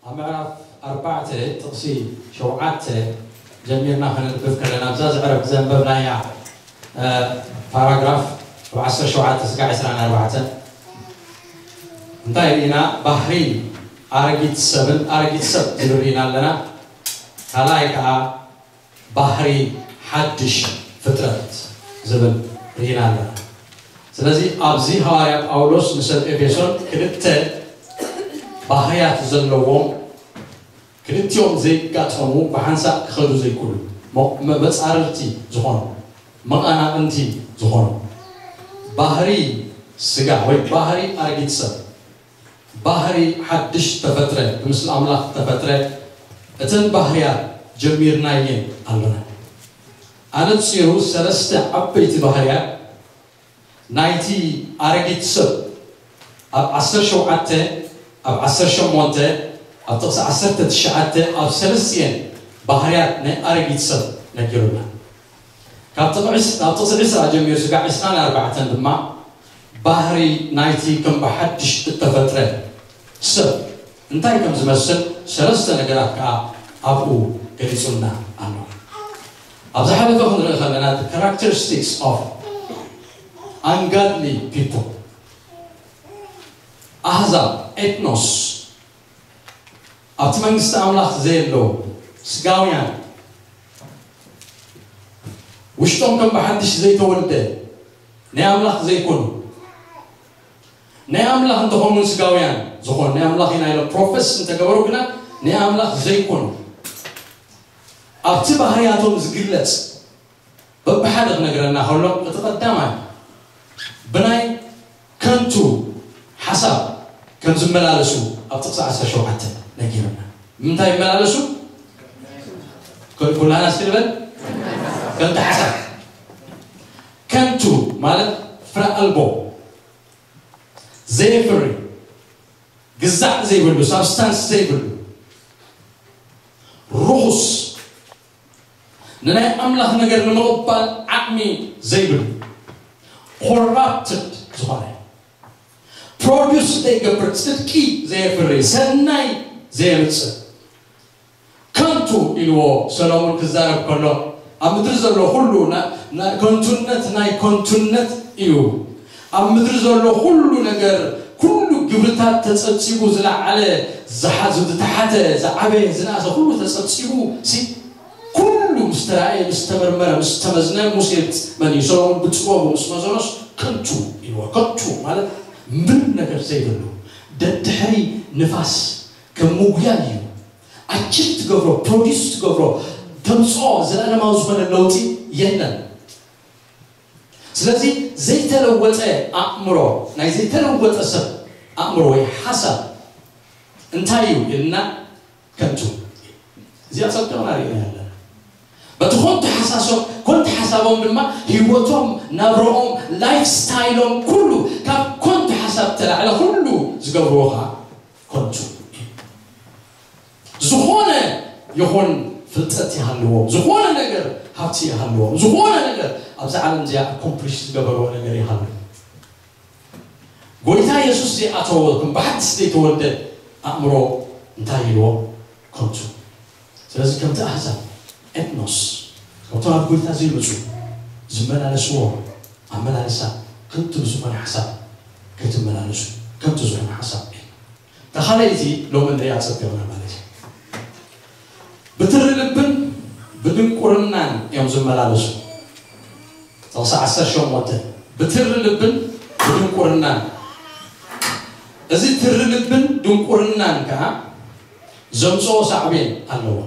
ኣብ ምዕራፍ ኣርባዕተ ጥቕሲ ሸውዓተ ጀሚርና ከነንብብ ከለና ኣብዛ ዘዕረብ ዘንበብናያ ፓራግራፍ ካብ ዓሰርተ ሸውዓተ ስጋዕ ዕስራን ኣርባዕተን እንታይ ርኢና? ባህሪ ኣረጊት ሰብን ኣረጊት ሰብ ዝብል ርኢና ኣለና። ካልኣይ ከዓ ባህሪ ሓድሽ ፍጥረት ዝብል ርኢና ኣለና። ስለዚ ኣብዚ ሃዋርያ ጳውሎስ ንሰብ ኤፌሶን ክልተ ባህርያት ዘለዎም ክልቲኦም ዘይጋጠሙ ብሓንሳእ ክኸዱ ዘይክእሉ መ- መ- መጻርርቲ ዝኾኑ መቐናቕንቲ ዝኾኑ ባህሪ ስጋ ወይ ባህሪ ኣረጊት ሰብ ባህሪ ሓድሽ ተፈጥረ ብምስሊ ኣምላኽ ተፈጥረ እተን ባህርያት ጀሚርናየን ኣለና። ኣነጺሩ ሰለስተ ዓበይቲ ባህርያት ናይቲ ኣረጊት ሰብ ኣብ ዓሰርተ ሸውዓተ ኣብ ዓሰርተ ሸሞንተ ኣብ ጥቕሲ ዓሰርተ ትሽዓተ ኣብ ሰለስቲኤን ባህርያት ናይ ኣረጊት ሰብ ነጊሩና። ካብ ጥቕሲ ዕስራ ጀሚሩ ስጋዕ ዕስራን ኣርባዕተን ድማ ባህሪ ናይቲ ከም ብሓድሽ እተፈጥረ ሰብ እንታይ ከም ዝመስል ሰለስተ ነገራት ከኣ ኣብኡ ገሊጹልና ኣሎ። ኣብ ዝሓለፈ ክንርኢ ከለና characteristics of ungodly people ኣህዛብ ኤትኖስ ኣብቲ መንግስቲ ኣምላኽ ዘየለዉ ስጋውያን ውሽጦም ከም ብሓድሽ ዘይተወልደ ናይ ኣምላኽ ዘይኮኑ ናይ ኣምላኽ እንተኾኑ ስጋውያን ዝኾኑ ናይ ኣምላኽ ኢና ኢሎም ፕሮፌስ እንተገበሩ ግና ናይ ኣምላኽ ዘይኮኑ ኣብቲ ባህርያቶም ዝግለጽ በብሓደ ክነግረና ከሎ እቲ ቀዳማይ ብናይ ከንቱ ሓሳብ ከም ዝመላለሱ ኣብ ጥቕሲ ዓሰርተ ሸውዓተ ነጊርና። ምንታይ ይመላለሱ? ኩላና እስኪ ንበል። ከንቱ ሓሳብ። ከንቱ ማለት ፍረ ኣልቦ፣ ዘየፍሪ፣ ግዛዕ ዘይብሉ፣ ሳብስታንስ ዘይብሉ፣ ርኹስ፣ ንናይ ኣምላኽ ነገር ንምቕባል ዓቕሚ ዘይብሉ፣ ኮራፕትድ ዝኾነ፣ ፕሮዲስ ዘይገብር፣ ጽድቂ ዘየፍሪ፣ ሰናይ ዘየምጽእ፣ ከንቱ ኢልዎ ሰሎሞን ክዛረብ ከሎ ኣብ ምድሪ ዘሎ ኩሉ ከንቱነት ናይ ከንቱነት እዩ። ኣብ ምድሪ ዘሎ ኩሉ ነገር ኩሉ ግብርታት ተጸብጺቡ ዝለዓለ ዝሓዙ ዝተሓተ ዝዓበየ ዝነኣሰ ኩሉ ተጸብጺቡ ሲ ኩሉ ምስ ተራእየ ምስ ተመርመረ ምስ ተመዝነ ሙሴ መን እዩ ሰሎሞን ብጥበቡ ምስ መዘኖስ ከንቱ ኢልዎ። ከንቱ ማለት ምንም ነገር ዘይብሉ ደድሕሪ ንፋስ ከም ምጉያይ እዩ። ኣችብ ትገብሮ ፕሮዲስ ትገብሮ ተምፅኦ ዘለኣለማዊ ዝኾነ ለውጢ የለን። ስለዚ ዘይተለወጠ ኣእምሮ ናይ ዘይተለወጠ ሰብ ኣእምሮ ወይ ሓሳብ እንታይ እዩ ኢልና ከንቱ እዚኣ ፀብቅና ሪእና ኣለና። በቲ ኮንቱ ሓሳሶም ኮንቱ ሓሳቦም ድማ ህይወቶም ናብረኦም ላይፍ ስታይሎም ኩሉ ካብ ኮንቱ ሓሳብ ተላዕለ ኩሉ ዝገብርዎ ከዓ ኮንቱ ዝኾነ ይኹን ፍልጠት ይሃልዎም ዝኾነ ነገር ሃብቲ ይሃልዎም ዝኾነ ነገር ኣብዚ ዓለም እዚኣ ኣኮምፕሊሽ ዝገበርዎ ነገር ይሃሉ ጎይታ የሱስ ዘይኣተዎ ከም ብሓድስ ዘይተወልደ ኣእምሮ እንታይ ኢልዎ ከንቱ ስለዚ ከምቲ ኣህዛብ ኤትኖስ ካብቶም ኣብ ጎይታ ዘይመፁ ዝመላለስዎ ኣመላልሳ ከንቱ ብዝኾነ ሓሳብ ከይትመላለሱ ከንቱ ዝኾነ ሓሳብ ተኻለይቲ ሎም እንሪኣ ፀቢቕና ማለት እዩ ብትሪ ልብን ብድንቁርናን እዮም ዝመላለሱ ጥቕሲ ዓሰርተ ሸሞንተ ብትሪ ልብን ብድንቁርናን እዚ ትሪ ልብን ድንቁርናን ከዓ ዘምፅኦ ሳዕቤን ኣለዎ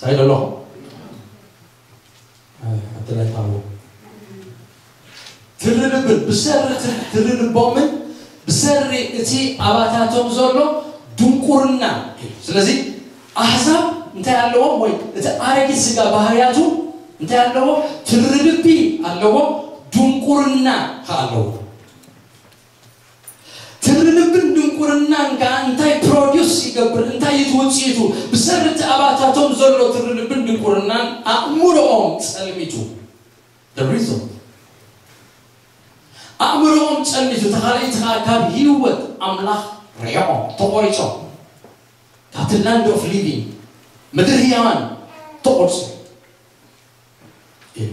ሳይ ዘለኹ ኣተላይታዎ ትሪ ልብን ብሰሪ ትሪ ልቦምን ብሰሪ እቲ ኣባታቶም ዘሎ ድንቁርና እዩ ስለዚ ኣሕዛብ እንታይ ኣለዎም ወይ እቲ ኣረጊት ስጋ ባህርያቱ እንታይ ኣለዎ ትሪ ልቢ ኣለዎ ድንቁርና ከ ኣለዎ ትሪ ልብን ድንቁርናን ከዓ እንታይ ፕሮዲስ ይገብር እንታይ እዩ ትውፅኢቱ ብሰሪ እቲ ኣባታቶም ዘሎ ትሪ ልብን ድንቁርናን ኣእምሮኦም ፀልሚቱ ሪዞን ኣእምሮኦም ጸኒቱ ተኻልኢቲ ከዓ ካብ ህይወት ኣምላኽ ርሒቖም ተቖሪጾም ካብቲ land of living፣ ምድሪ ህያዋን፣ ተቆርጹ እዩ።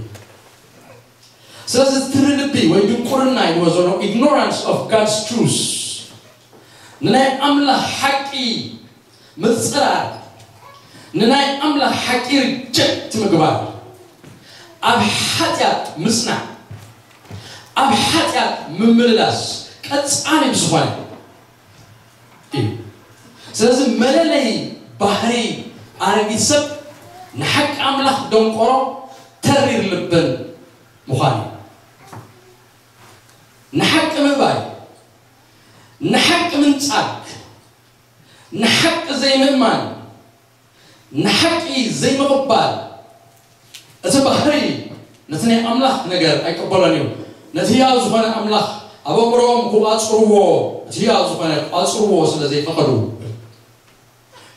ስለዚ ትሪ ልቢ ወይ ድንቁርና ኢልዎ ዘሎ፣ ignorance of God's truth፣ ንናይ ኣምላኽ ሓቂ ምጽራር፣ ንናይ ኣምላኽ ሓቂ ሪጀክት ምግባር፣ ኣብ ሓጢኣት ምጽናዕ፣ ኣብ ሓጢኣት ምምልላስ ቀጻሊ ብዝኾነ እዩ። ስለዚ መለለይ ባህሪ ኣረጊት ሰብ ንሓቂ ኣምላኽ ደንቆሮ፣ ተሪር ልብን ምዃን እዩ። ንሓቂ ምእባይ፣ ንሓቂ ምንጻግ፣ ንሓቂ ዘይምእማን፣ ንሓቂ ዘይምቕባል፣ እቲ ባህሪ ነቲ ናይ ኣምላኽ ነገር ኣይቅበሎን እዩ። ነቲ ህያው ዝኾነ ኣምላኽ ኣብ ኣእምሮኦም ክቋጽርዎ፣ እቲ ህያው ዝኾነ ክቋጽርዎ ስለ ዘይፈቐዱ፣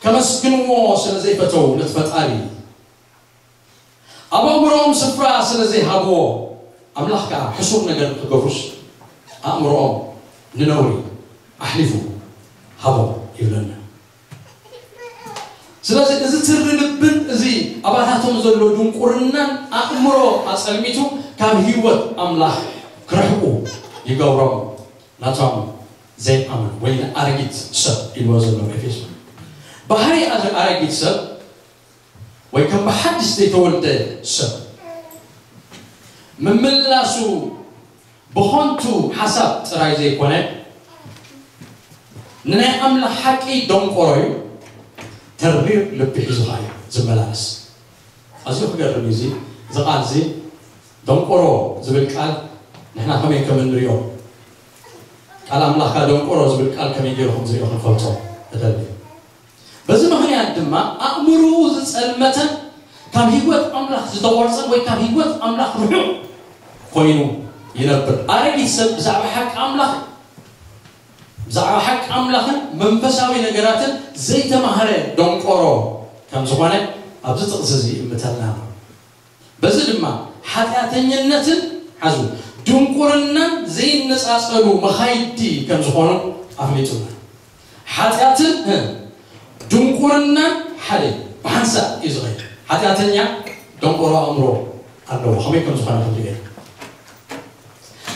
ከመስግንዎ ስለ ዘይፈተው ነቲ ፈጣሪ፣ ኣብ ኣእምሮኦም ስፍራ ስለ ዘይሃብዎ፣ ኣምላኽ ከኣ ሕሱር ነገር ንኽገብሩስ ኣእምሮኦም ንነውሪ ኣሕሊፉ ሃቦም ይብለና። ስለዚ እዚ ትሪ ልብን እዚ ኣባታቶም ዘሎ ድንቁርናን ኣእምሮ ኣጸልሚቱ ካብ ህይወት ኣምላኽ ክርሕቁ ይገብሮም። ናቶም ዘይኣምን ወይ ንኣረጊት ሰብ ኢልዎ ዘሎ ኤፌሶን፣ ባህሪ ኣረጊት ሰብ ወይ ከም ብሓድሽ ዘይተወልደ ሰብ ምምላሱ ብኾንቱ ሓሳብ ጥራይ ዘይኮነ፣ ንናይ ኣምላኽ ሓቂ ደንቆሮ እዩ፣ ተሪር ልቢ ሒዙ ኸኣ እዩ ዝመላለስ። ኣዝዩ ክገርም እዩ። እዚ እዚ ቃል እዚ ደንቆሮ ዝብል ቃል ንሕና ከመይ ከም እንሪኦ፣ ቃል ኣምላኽካ ደንቆሮ ዝብል ቃል ከመይ ገይሩ ከም ዝሪኦ ክንፈልጦ እደሊ። በዚ ምኽንያት ድማ ኣእምርኡ ዝጸልመተን ካብ ህይወት ኣምላኽ ዝተቖርጸን ወይ ካብ ህይወት ኣምላኽ ርሑቕ ኮይኑ ይነብር። ኣረጊት ሰብ ብዛዕባ ሓቂ ኣምላኽ፣ ብዛዕባ ሓቂ ኣምላኽን መንፈሳዊ ነገራትን ዘይተማህረ ደንቆሮ ከም ዝኾነ ኣብዚ ጥቕሲ እዚ ይእምተልና ኣሎ። በዚ ድማ ሓጢኣተኝነትን፣ ሓዙ፣ ድንቁርናን ዘይነጻጸሉ መኻይዲ ከም ዝኾኑ ኣፍሊጡና። ሓጢኣትን፣ እ፣ ድንቁርናን ሓደ ብሓንሳእ እዩ ዝኸይድ። ሓጢኣተኛ ደንቆሮ ኣእምሮ ኣለዎ። ከመይ ከም ዝኾነ ክንርኢ ኢና።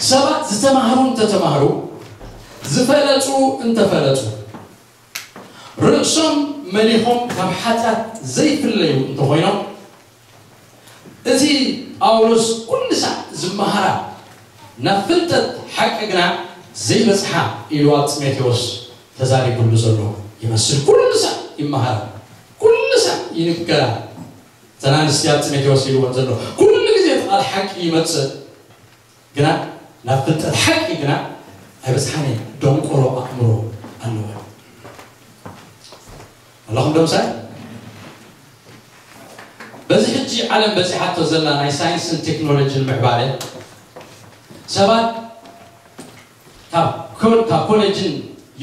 ሰባት ዝተማህሩ እንተተማህሩ፣ ዝፈለጡ እንተፈለጡ፣ ርእሶም መሊኾም ካብ ሓጢኣት ዘይፍለዩ እንተኾይኖም፣ እቲ ጳውሎስ ኩሉ ሳዕ ዝመሃራ ናብ ፍልጠት ሓቂ ግና ዘይበጽሓ ኢሉ ኣብ ጢሞቴዎስ ተዛሪቡሉ ዘሎ ይመስል። ኩሉ ሳዕ ይመሃራ፣ ኩሉ ሳዕ ይንገራ። እተን ኣንስቲ ኣብ ጢሞቴዎስ ኢልወን ዘሎ ኩሉ ግዜ እቲ ቃል ሓቂ ይመጽእ፣ ግና ናብ ፍልጠት ሓቂ ግና ኣይበጽሓን እየን። ደንቆሮ ኣእምሮ ኣለወን። ኣለኹም ዶ ምሳይ? በዚ ሕጂ ዓለም በጺሓቶ ዘላ ናይ ሳይንስን ቴክኖሎጂን ምዕባለ፣ ሰባት ካብ ኮ-፣ ካብ ኮሌጅን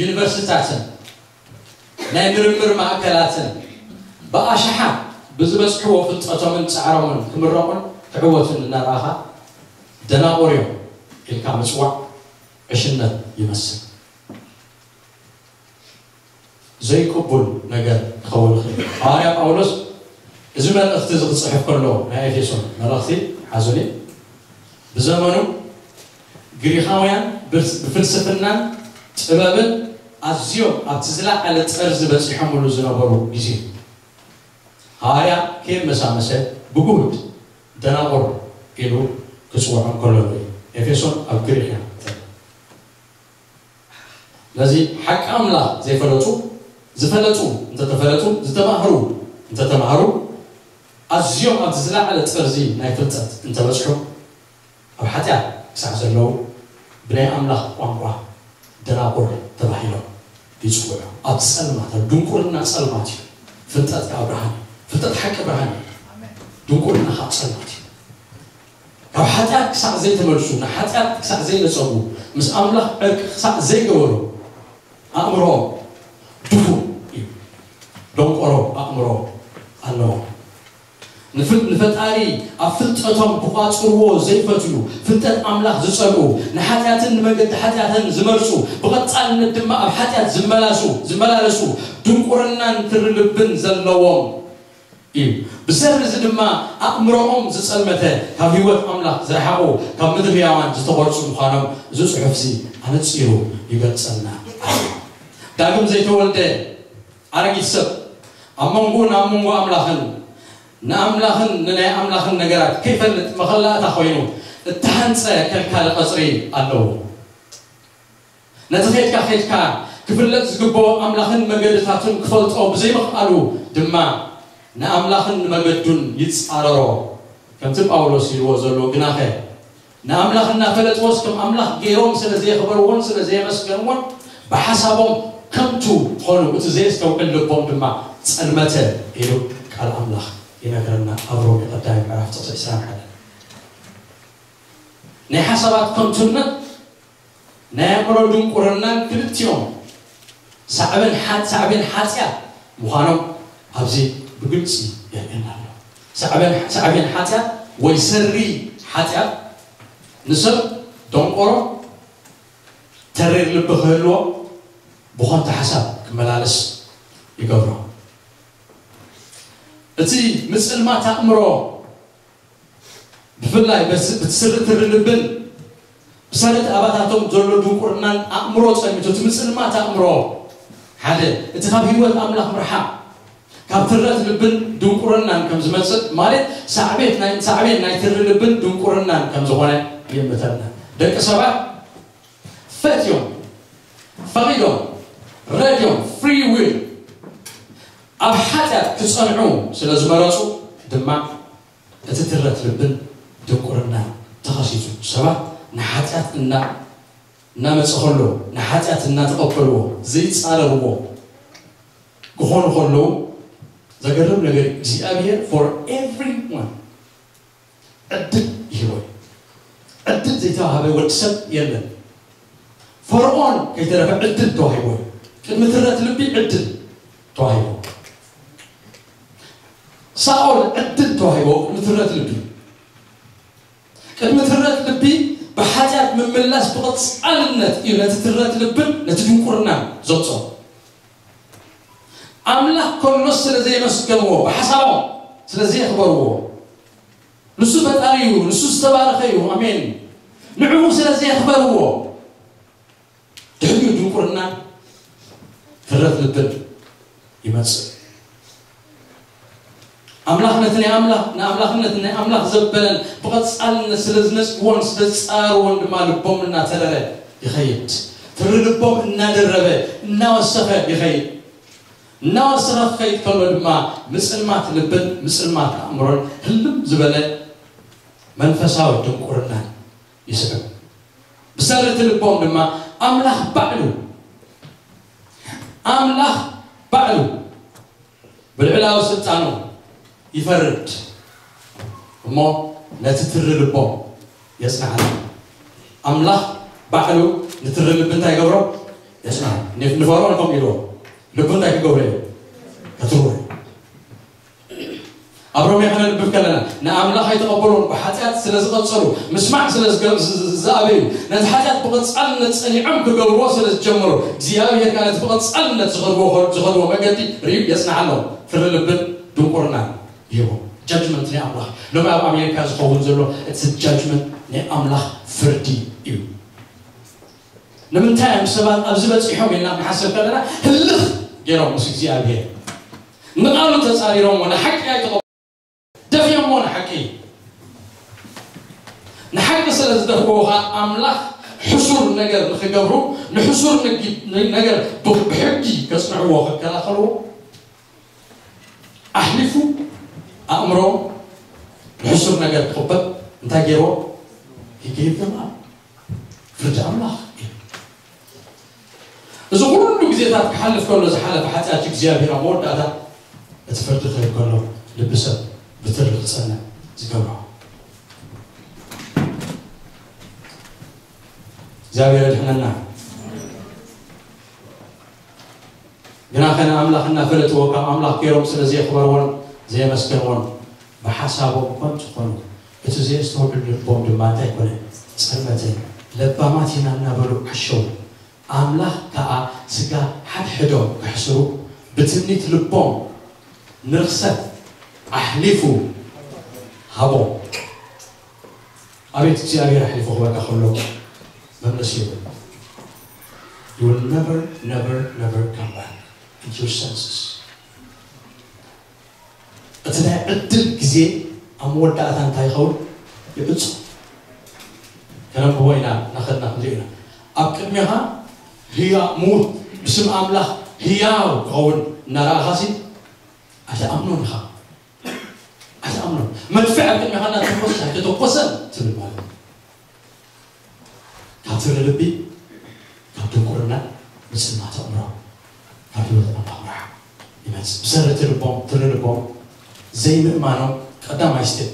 ዩኒቨርሲታትን ናይ ምርምር ማእከላትን ብኣሽሓት ብዝበጽሕዎ ፍልጠቶምን ጻዕሮምን ክምረቑን ክዕወቱን እናረኣኻ፣ ደናቑር እዮም ኢልካ ምጽዋዕ ዕሽነት ይመስል። ዘይቅቡል ነገር ክኸውን ይኽእል እዩ። ሃዋርያ ጳውሎስ እዚ መልእኽቲ እዚ ክጽሕፍ ከሎ፣ ናይ ኤፌሶን መልእኽቲ ሓዙኒ፣ ብዘመኑ ግሪኻውያን ብፍልስፍናን ጥበብን ኣዝዮም ኣብቲ ዝለዓለ ጠርዚ በጺሖምሉ ዝነበሩ ግዜ፣ ሃዋርያ ከየመሳመሰ ብግሁድ ደናቑር ኢሉ ክጽውዖም ከሎ ንርኢ። ኤፌሶን ኣብ ግሪኽ እያ። ነዚ ሓቂ ኣምላኽ ዘይፈለጡ፣ ዝፈለጡ እንተተፈለጡ፣ ዝተማህሩ እንተተማህሩ፣ ኣዝዮም ኣብቲ ዝለዓለ ጠርዚ ናይ ፍልጠት እንተበጽሑ፣ ኣብ ሓጢኣት ክሳዕ ዘለዉ ብናይ ኣምላኽ ቋንቋ ደናቁር ተባሂሎም ይጽውዑ። ኣብ ጸልማት፣ ኣብ ድንቁርና ጸልማት እዩ። ፍልጠት ከኣ ብርሃን እዩ። ፍልጠት ሓቂ ብርሃን እዩ። ድንቁርና ከኣ ጸልማት እዩ። ካብ ሓጢኣት ክሳዕ ዘይተመልሱ፣ ንሓጢኣት ክሳዕ ዘይነጸጉ፣ ምስ ኣምላኽ ዕርቂ ክሳዕ ዘይገበሩ፣ ኣእምሮኦም ድፉን እዩ። ደንቆሮ ኣእምሮ ኣለዎም። ንፍል-፣ ፈጣሪ ኣብ ፍልጠቶም ክቋጽርዎ ዘይፈትዩ፣ ፍልጠት ኣምላኽ ዝጸልኡ፣ ንሓጢኣትን ንመገዲ ሓጢኣትን ዝመርጹ፣ ብቐጻልነት ድማ ኣብ ሓጢኣት ዝመላሱ ዝመላለሱ፣ ድንቁርናን ትሪ ልብን ዘለዎም እዩ። ብሰሪ እዚ ድማ ኣእምሮኦም ዝጸልመተ፣ ካብ ህይወት ኣምላኽ ዝረሓቑ፣ ካብ ምድሪ ህያዋን ዝተቖርጹ ምዃኖም እዚ ጽሑፍዚ ኣነጺሩ ይገልጸልና ኣሎ። ዳግም ዘይተወልደ ኣረጊት ሰብ ኣብ መንጎኡ ናብ መንጎ ኣምላኽን ንኣምላኽን ንናይ ኣምላኽን ነገራት ከይፈልጥ መኸላእታ ኮይኑ እተሃንጸ ከልካሊ ቀጽሪ ኣለዎ። ነቲ ኸድካ ኸድካ ክፍለጥ ዝግብኦ ኣምላኽን መገድታቱን ክፈልጦ ብዘይምኽኣሉ ድማ ንኣምላኽን ንመገዱን ይጻረሮ። ከምቲ ጳውሎስ ኢልዎ ዘሎ ግናኸ ንኣምላኽ እናፈለጥዎስ ከም ኣምላኽ ገይሮም ስለ ዘየኽበርዎን ስለ ዘየመስገንዎን ብሓሳቦም ከንቱ ኾኑ፣ እቲ ዘየስተውዕል ልቦም ድማ ጸልመተ ኢሉ ቃል ኣምላኽ ይነግረና ኣብ ሮሜ ቀዳማይ ምዕራፍ ጥቕሲ ዕስራን ሓደን። ናይ ሓሳባት ከንቱነት ናይ ኣእምሮ ድንቁርናን ክልቲኦም ሳዕቤን ሓ- ሳዕቤን ሓጢኣት ምዃኖም ኣብዚ ብግልፂ የርእየና ኣሎ። ሳዕቤን ሳዕቤን ሓጢኣት ወይ ሰሪ ሓጢኣት ንሰብ ደንቆሮ፣ ተሪር ልቢ ክህልዎ፣ ብኾንታ ሓሳብ ክመላለስ ይገብሮ። እቲ ምፅልማት ኣእምሮ ብፍላይ በቲ ስርትሪ ልብን ብሰረት ኣባታቶም ዘሎ ድንቁርናን ኣእምሮ ጸሚቱ እቲ ምጽልማት ኣእምሮ ሓደ እቲ ካብ ህይወት ኣምላኽ ምርሓቕ ካብ ትረት ልብን ድንቁርናን ከም ዝመጽእ ማለት ሳዕቤት ናይ ሳዕቤን ናይ ትሪ ልብን ድንቁርናን ከም ዝኾነ ይእምተልና። ደቂ ሰባት ፈትዮም ፈቒዶም ረድዮም ፍሪ ዊል ኣብ ሓጢኣት ክጸንዑ ስለ ዝመረጹ ድማ እቲ ትረት ልብን ድንቁርና ተኸሲቱ ሰባት ንሓጢኣት እና እናመጸ ከሎ ንሓጢኣት እናተቐበልዎ ዘይጻረርዎ ክኾኑ ከለዉ ዘገርም ነገር እግዚኣብሔር for everyone ዕድል ይህቦ እዩ። ዕድል ዘይተዋሃበ ወዲ ሰብ የለን። ፈርዖን ከይተረፈ ዕድል ተዋሂቦ እዩ። ቅድሚ ትረት ልቢ ዕድል ተዋሂቦ። ሳኦል ዕድል ተዋሂቦ ቅድሚ ትረት ልቢ። ቅድሚ ትረት ልቢ ብሓጢኣት ምምላስ ብቐጻልነት እዩ ነቲ ትረት ልብን ነቲ ድንቁርናን ዘውፅኦ። ኣምላኽ ከሎስ ስለ ዘየመስገንዎ ብሓሳቦም ስለ ዘየኽበርዎ ንሱ ፈጣሪ እዩ፣ ንሱ ዝተባረኸ እዩ። ኣሜን። ንዕኡ ስለ ዘየኽበርዎ ድሕሪኡ ድንቁርና ትረት ልብን ይመጽእ። ኣምላኽ ነቲ ናይ ኣምላኽ ንኣምላኽነት ናይ ኣምላኽ ዘበለን ብቐጻልነት ስለ ዝነጽግዎን ስለ ዝጻረርዎን ድማ ልቦም እናተረረ ይኸይድ። ትሪ ልቦም እናደረበ እናወሰኸ ይኸይድ። እናወሰኸ ክኸይድ ከሎ ድማ ምጽልማት ልብን ምጽልማት ኣእምሮን ህልም ዝበለ መንፈሳዊ ድንቁርናን ይስዕብ። ብሰሪ እቲ ልቦም ድማ ኣምላኽ ባዕሉ ኣምላኽ ባዕሉ ብልዕላዊ ስልጣኑ ይፈርድ እሞ ነቲ ትሪ ልቦም የጽንዓሉ። ኣምላኽ ባዕሉ ንትሪ ልቢ እንታይ ይገብሮ? የጽንዓሉ። ንፈርዖን ከምኡ ኢልዎ ልቡ እንታይ ክገብሮ እዩ? ከትርዎ እዩ። ኣብ ሮሜ ከነንብብ ከለና ንኣምላኽ ኣይተቐበልዎን ብሓጢኣት ስለ ዝቐጸሉ ምስማዕ ስለ ዝገ- ዝ- ዝ- ዝኣበዩ ነቲ ሓጢኣት ብቐጻልነት ጸኒዖም ክገብርዎ ስለ ዝጀመሩ እግዚኣብሔር ከኣ ነቲ ብቐጻልነት ዝኸድዎ ዝኸድዎ መገዲ ርእዩ የጽንዓሎም። ፍሪ ልብን ድንቁርናን ይህቦም። ጃጅመንት ናይ ኣምላኽ ሎሚ ኣብ ኣሜሪካ ዝኸውን ዘሎ እቲ ጃጅመንት ናይ ኣምላኽ ፍርዲ እዩ። ንምንታይ እዮም ሰባት ኣብዚ በፂሖም ኢልና ክንሓስብ ከለና ህልኽ ገይሮም ምስ እግዚኣብሔር ንቓሉ ተፃሪሮምዎ ንሓቂ ኣይተቐ ደፍዮምዎ ንሓቂ ንሓቂ ስለ ዝደፍዎ ከዓ ኣምላኽ ሕሱር ነገር ንክገብሩ ንሕሱር ነገር ብሕጊ ከፅንዕዎ ክከላኸልዎ ኣሕሊፉ ኣእምሮ ንሕሱር ነገር ክቕበል እንታይ ገይርዎ ይገይር ድማ ፍርዲ ኣምላኽ እዩ። እዚ ኩሉ ግዜታት ክሓልፍ ከሎ ዝሓለፈ ሓጢኣት እግዚኣብሔር ኣብ መወዳእታ እቲ ፍርዲ ክህብ ከሎ ልቢ ሰብ ብትሪ ክጸንዕ ዝገብሮ እግዚኣብሔር ኣድሕነና። ግናኸ ንኣምላኽ እናፈለጥዎ ካብ ኣምላኽ ገይሮም ስለ ዘየኽበርዎን ዘየመስገንዎን ብሓሳቦም እኳ እንተኾኑ፣ እቲ ዘየስተውዕል ልቦም ድማ እንታይ ኮነ? ጸልመተ። ለባማት ኢና እናበሉ ዓሸው። ኣምላኽ ከኣ ስጋ ሓድሕዶም ከሕስሩ ብትምኒት ልቦም ንርኽሰት ኣሕሊፉ ሃቦም። ኣቤት እግዚኣብሔር ኣሕሊፉ ክበካ ከሎ መምለሲ የብሉ። You will never, never, never come back into your senses. እቲ ናይ ዕድል ግዜ ኣብ መወዳእታ እንታይ ይኸውን? ይዕጹ። ከነንብቦ ኢና፣ እናኸድና ክንሪኦ ኢና። ኣብ ቅድሜኻ ህያ ምዉት፣ ብስም ኣምላኽ ህያው ክኸውን እናረኣኻሲ ኣይትኣምኖን ኢኻ። ኣይትኣምኖን። መድፍዕ ኣብ ቅድሜኻ እናተኮሰ ኣይተተኮሰን ትብል ማለት እዩ። ካብ ትሪ ልቢ፣ ካብ ድንቁርና፣ ምጽልማት ኣእምሮ፣ ካብ ህይወት ኣምራምራ ይመጽእ። ብሰሪ እቲ ልቦም፣ ትሪ ልቦም፣ ዘይምእማኖም ቀዳማይ ስቴፕ፣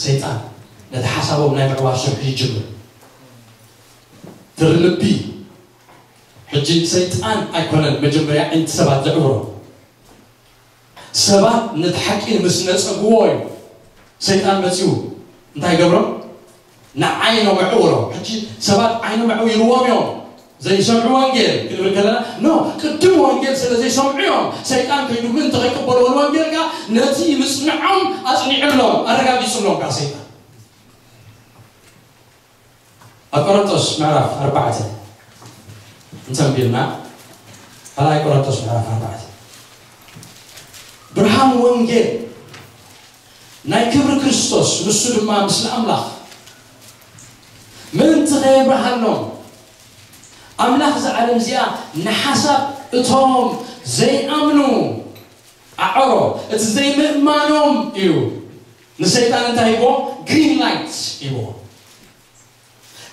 ሰይጣን ነቲ ሓሳቦም ናይ ምዕዋር ስርሑ ይጅምር። ትሪ ልቢ፣ ሕጂ ሰይጣን ኣይኮነን መጀመርያ ዓይንቲ ሰባት ዘዕውሮ። ሰባት ነቲ ሓቂ ምስ ነጸግዎ እዩ ሰይጣን መጺኡ እንታይ ይገብሮም? ንዓይኖም ኣዕውሮም። ሕጂ ሰባት ዓይኖም ኣዕዊርዎም እዮም ዘይሰምዑ ወንጌል ክንብል ከለና፣ ኖ፣ ቅድም ወንጌል ስለ ዘይሰምዑ እዮም። ሰይጣን ከይዱ ምእንቲ ከይቅበልዎ ንወንጌል ከኣ ነቲ ምጽንዖም ኣጽኒዕሎም፣ ኣረጋጊጽሎም ከኣ ሰይጣን። ኣብ ቆሮንቶስ ምዕራፍ ኣርባዕተ እንተንቢብና፣ ካልኣይ ቆሮንቶስ ምዕራፍ ኣርባዕተ፣ ብርሃን ወንጌል ናይ ክብሪ ክርስቶስ፣ ንሱ ድማ ምስሊ ኣምላኽ ምእንቲ ከየብርሃሎም፣ ኣምላኽ እዛ ዓለም እዚኣ ንሓሳብ እቶም ዘይኣምኑ ኣዕሮ። እቲ ዘይምእማኖም እዩ ንሰይጣን እንታይ ሂብዎ? ግሪን ላይት ሂብዎ።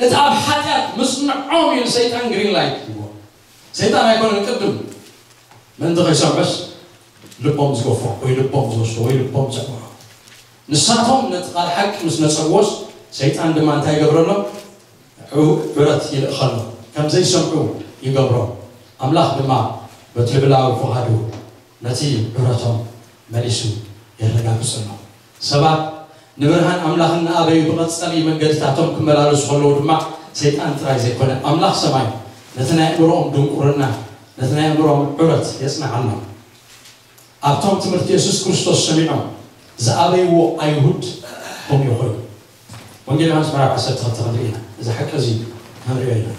እቲ ኣብ ሓጢኣት ምጽንዖም እዩ ንሰይጣን ግሪን ላይት ሂብዎ። ሰይጣን ኣይኮነን ቅድም ምእንቲ ከይሰምዑስ ልቦም ዝገፎ ወይ ልቦም ዝወስዶ ወይ ልቦም ዘዕምሮ። ንሳቶም ነቲ ቃል ሓቂ ምስ ነጸግዎስ፣ ሰይጣን ድማ እንታይ ይገብረሎም? ዕው-፣ ዕረት ይልእኸሎም፣ ከም ዘይሰምዑ ይገብሮም። ኣምላኽ ድማ በቲ ልዕላዊ ፍቓዱ ነቲ ዕረቶም መሊሱ የረጋግጸሎም። ሰባት ንብርሃን ኣምላኽ እናኣበዩ ብቐጻሊ መንገድታቶም ክመላለሱ ከለዉ ድማ፣ ሰይጣን ጥራይ ዘይኮነ፣ ኣምላኽ ሰማይ ነቲ ናይ ኣእምሮኦም ድንቁርና፣ ነቲ ናይ ኣእምሮኦም ዕረት የጽንዓሎም። ኣብቶም ትምህርቲ የሱስ ክርስቶስ ሰሚዖም ዝኣበይዎ ኣይሁድ ከምኡ ይኾኑ። ወንጌል ዮሃንስ ምዕራፍ ዓሰርተ ክልተ ክንርኢ ኢና። እዚ ሓቂ እዚ ክንሪኦ ኢና።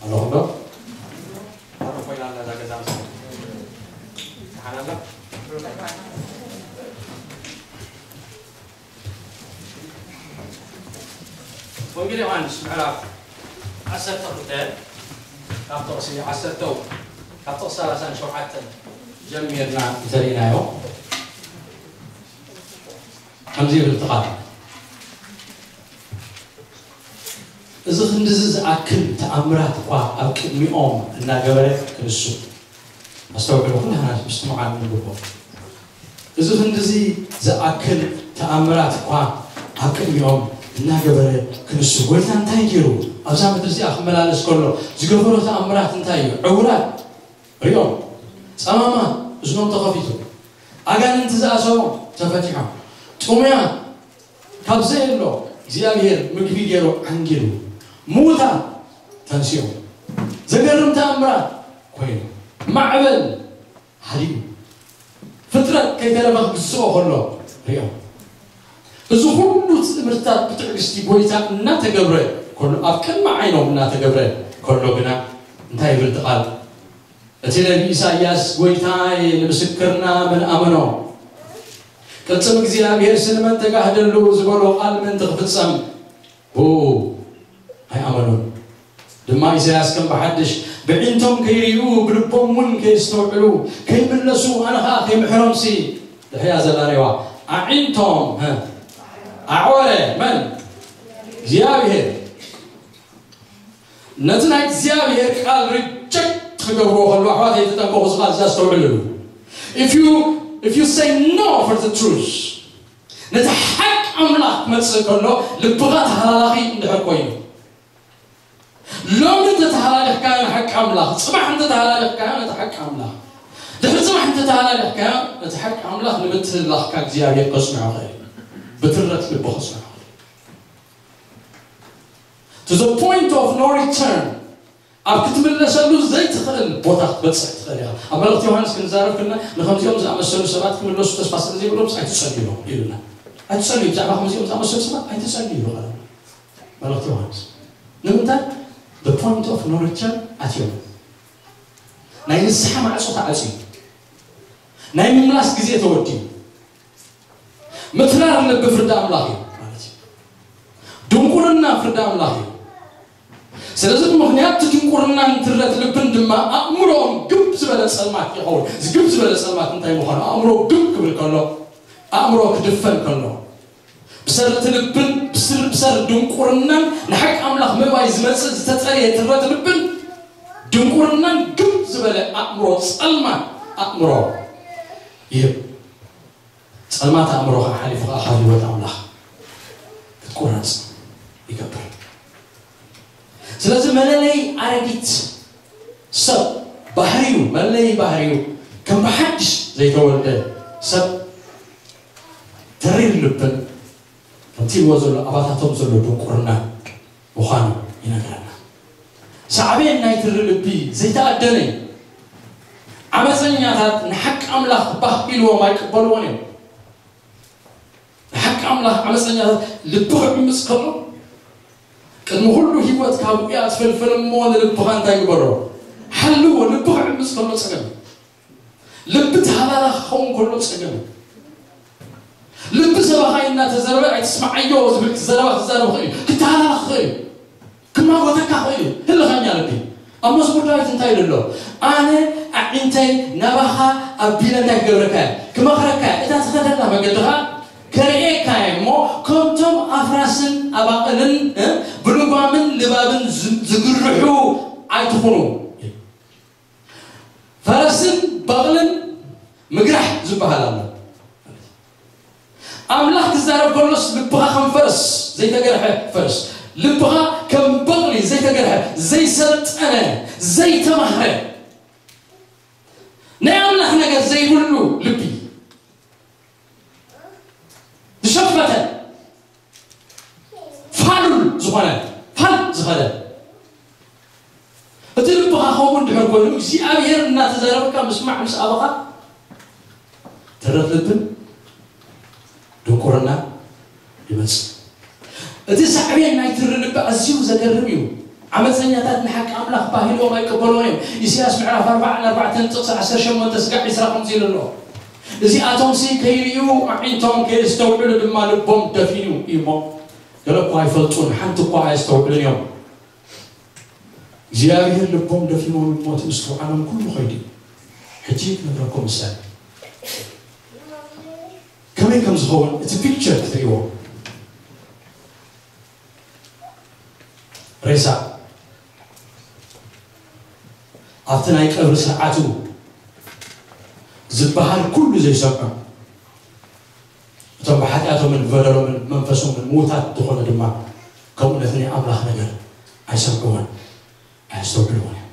ኣለኹም ዶ? ኣረ ኮይና ኣላ እዛ ገዛ ምስ ደሓን ኣላ? ወንጌል ዮሃንስ ምዕራፍ ዓሰርተ ክልተ ካብ ጥቕሲ ዓሰርተ፣ ካብ ጥቕሲ ሰላሳን ሸውዓተን ጀሚርና እንተሪእናዮ ከምዚ ይብል እቲ ቃል። እዚ ክንድዚ ዝኣክል ተኣምራት እኳ ኣብ ቅድሚኦም እናገበረ ክንሱ። ኣስተውዕሉ፣ ኩላህና ምስትምዓል ንግቦ። እዚ ክንድዚ ዝኣክል ተኣምራት እኳ ኣብ ቅድሚኦም እናገበረ ክንሱ፣ ጎይታ እንታይ ገይሩ? ኣብዛ ምድሪ እዚኣ ክመላለስ ከሎ ዝገበሮ ተኣምራት እንታይ እዩ? ዕውራት ሪኦም፣ ጸማማት እዝኖም ተኸፊቱ፣ ኣጋንንቲ ዝኣሰሮም ተፈቲሖም፣ ጥሙያት ካብ ዘየሎ እግዚኣብሔር ምግቢ ገይሩ ዓንጊሉ፣ ምዉታት ተንሲኦም፣ ዘገርም ተኣምራት ኮይኑ፣ ማዕበል ሃዲኡ፣ ፍጥረት ከይተረፈ ክግዝኦ ከሎ ሪኦም። እዚ ኩሉ ትምህርትታት ብትዕግስቲ ጎይታ እናተገብረ ከሎ፣ ኣብ ቅድሚ ዓይኖም እናተገብረ ከሎ ግና እንታይ ይብል እቲ ቃል? እቲ ነቢ ኢሳይያስ፣ "ጎይታይ ንምስክርና መን ኣመኖ? ቅልጽም እግዚኣብሔር ስንመን ተጋህደሉ?" ዝበሎ ቃል ምእንቲ ክፍጸም ብኡ ኣይኣመኑን። ድማ ኢሳይያስ ከም ብሓድሽ፣ "ብዒንቶም ከይርእዩ፣ ብልቦም እውን ከየስተውዕሉ፣ ከይምለሱ፣ ኣነ ኸኣ ከይምሕሮምሲ" ድሕሪኣ ዘላ ሬዋ፣ ኣዒንቶም፣ ሀ፣ ኣዕወረ። መን? እግዚኣብሔር። ነቲ ናይ እግዚኣብሔር ቃል ሪጀክት ክገብርዎ ከለዉ፣ ኣሕዋተይ፣ ተጠንቀቑ፣ እዚ ቃል እዚ ኣስተውዕልሉ። If you, if you say no for the truth፣ ነቲ ሓቂ ኣምላኽ ክመጽእ ከሎ፣ ልብኻ ተሃላላኺ እንድሕር ኮይኑ፣ ሎሚ እንተተሃላሊኽካ ንሓቂ ኣምላኽ ጽባሕ እንተተሃላለኽካዮ ነቲ ሓቂ ኣምላኽ፣ ድሕሪ ጽባሕ እንተተሃላለኽካዮ ነቲ ሓቂ ኣምላኽ ንምትህልላኽካ እግዚኣብሔር ከጽንዖ ኽእል እዩ። ብትረት ልቢ ከጽንዖ ኽእል እዩ። To the point of no return፣ ኣብ ክትምለሰሉ ዘይትኽእል ቦታ ክትበጽሕ ትኽእል ኢኻ። ኣብ መልእኽቲ ዮሃንስ ክንዛረብ ከለና ንኸምዚኦም ዝኣመሰሉ ሰባት ክምለሱ ተስፋ ስለ ዘይብሎም ኣይትጸልዩ ኢሉና። ኣይትጸልዩ፣ ብዛዕባ ከምዚኦም ዝኣመሰሉ ሰባት ኣይትጸልዩ ኢሉ ቃል ኣምላኽ። መልእኽቲ ዮሃንስ ንምንታይ? The point of no return ኣትዮም። ናይ ንስሓ ማዕጾ ተዓጽዩ፣ ናይ ምምላስ ግዜ ተወዲኡ። ምትራር ልቢ ፍርዲ ኣምላኽ እዩ ማለት እዩ። ድንቁርና ፍርዲ ኣምላኽ እዩ። ስለዚ ብምኽንያት እቲ ድንቁርናን ትረት ልብን ድማ ኣእምሮኦም ግብ ዝበለ ጸልማት ይኸውን። እዚ ግብ ዝበለ ጸልማት እንታይ ምዃኑ ኣእምሮ ግብ ክብል ከሎ፣ ኣእምሮ ክድፈን ከሎ፣ ብሰር እቲ ልብን ብስር ብሰር ድንቁርናን ንሓቂ ኣምላኽ ምእባይ ዝመጽእ ዝተጸረየ ትረት ልብን ድንቁርናን ግብ ዝበለ ኣእምሮ ጸልማት ኣእምሮ ይህብ። ጸልማት ኣእምሮ ከዓ ሓሊፉ ከዓ ካብ ህይወት ኣምላኽ ክትቁረጽ ይገብር። ስለዚ መለለይ ኣረጊት ሰብ ባህሪዩ፣ መለለይ ባህሪዩ ከም ብሓድሽ ዘይተወልደ ሰብ ተሪር ልብን ከምቲ ኢልዎ ዘሎ ኣባታቶም ዘሎ ድንቁርና ምዃኑ ይነግረና። ሳዕቤን ናይ ትሪ ልቢ ዘይተኣደነ እዩ። ዓመፀኛታት ንሓቂ ኣምላኽ ባህ ኢልዎም ኣይቅበልዎን እዮም። ንሓቂ ኣምላኽ ዓመፀኛታት ልቢ ክዕምፅ ከሎ ቅድሚ ኩሉ ህይወት ካብ ውያ ትፈልፈል እሞ ንልብኻ እንታይ ግበሮ? ሓልዎ። ልቢ ክዕምፅ ከሎ ፀገም እዩ። ልቢ ተሃላላ ክኸውን ከሎ ፀገም እዩ። ልቢ ሰባኻይ እናተዘረበ ኣይትስማዓዮ ዝብል ዘረባ ክዛረብ ይኽእል እዩ። ክተሃላላ ክኽእል እዩ። ክማጎተካ ይኽእል እዩ። ህልኸኛ ልቢ። ኣብ መዝሙር ዳዊት እንታይ ኢሉ ኣሎ? ኣነ ኣዒንተይ ናባኻ ኣቢለ እንታይ ክገብረካ እየ? ክመኽረካ እየ። እታ ትኸደላ መገድኻ ከርእየካ እየ እሞ ከምቶም ኣፍራስን ኣባቕልን እ፣ ብልጓምን ልባብን ዝ- ዝግርሑ ኣይትኹኑ። ፈረስን በቕልን ምግራሕ ዝበሃል ኣሎ። ኣምላኽ ክዛረብ ከሎስ ልብኻ ከም ፈረስ ዘይተገርሐ ፈረስ፣ ልብኻ ከም በቕሊ ዘይተገርሐ ዘይሰልጠነ ዘይተማህረ ናይ ኣምላኽ ነገር ዘይብሉ ልቢ ዝሸፈተ ፋሉል ዝኾነ ፋል ዝኸደ እቲ ልብኻ ከምኡ እንድሕር ኮይኑ እግዚኣብሔር እናተዛረበካ ምስማዕ ምስ ኣበኻ ትረት ልብን ድንቁርና ይመጽእ። እቲ ሳዕቤን ናይ ትሪ ልቢ ኣዝዩ ዘገርም እዩ። ዓመፀኛታት ንሓቂ ኣምላኽ ባህልዎም ኣይቅበልዎን እዮም። ኢሳያስ ምዕራፍ ኣርባዓን ኣርባዕተን ጥቕሲ ዓሰርተ ሸሞንተ ስጋዕ ዒስራ ከምዚ ኢሉ ኣሎ። እዚኣቶም ሲ ከይርእዩ ኣዒንቶም ከየስተውዕሉ ድማ ልቦም ደፊኑ እዩ እሞ ገለ እኳ ኣይፈልጡን ሓንቲ እኳ ኣየስተውዕሉን እዮም። እግዚኣብሔር ልቦም ደፊኖም ይሞት ምስትውዓሎም ኩሉ ኸይዱ እዩ። ሕጂ ክነግረኩም ምሳሌ ከመይ ከም ዝኸውን እቲ ፒክቸር ክትርእይዎ ሬሳ ኣብቲ ናይ ቀብሪ ስርዓቱ ዝበሃል ኩሉ ዘይሰምዑ እቶም ብሓጢኣቶምን ብበደሎምን ብመንፈሶምን ምዉታት ዝኾነ ድማ ከምኡ ነቲ ናይ ኣምላኽ ነገር ኣይሰምዕዎን ኣየስተውዕልዎን እዮም።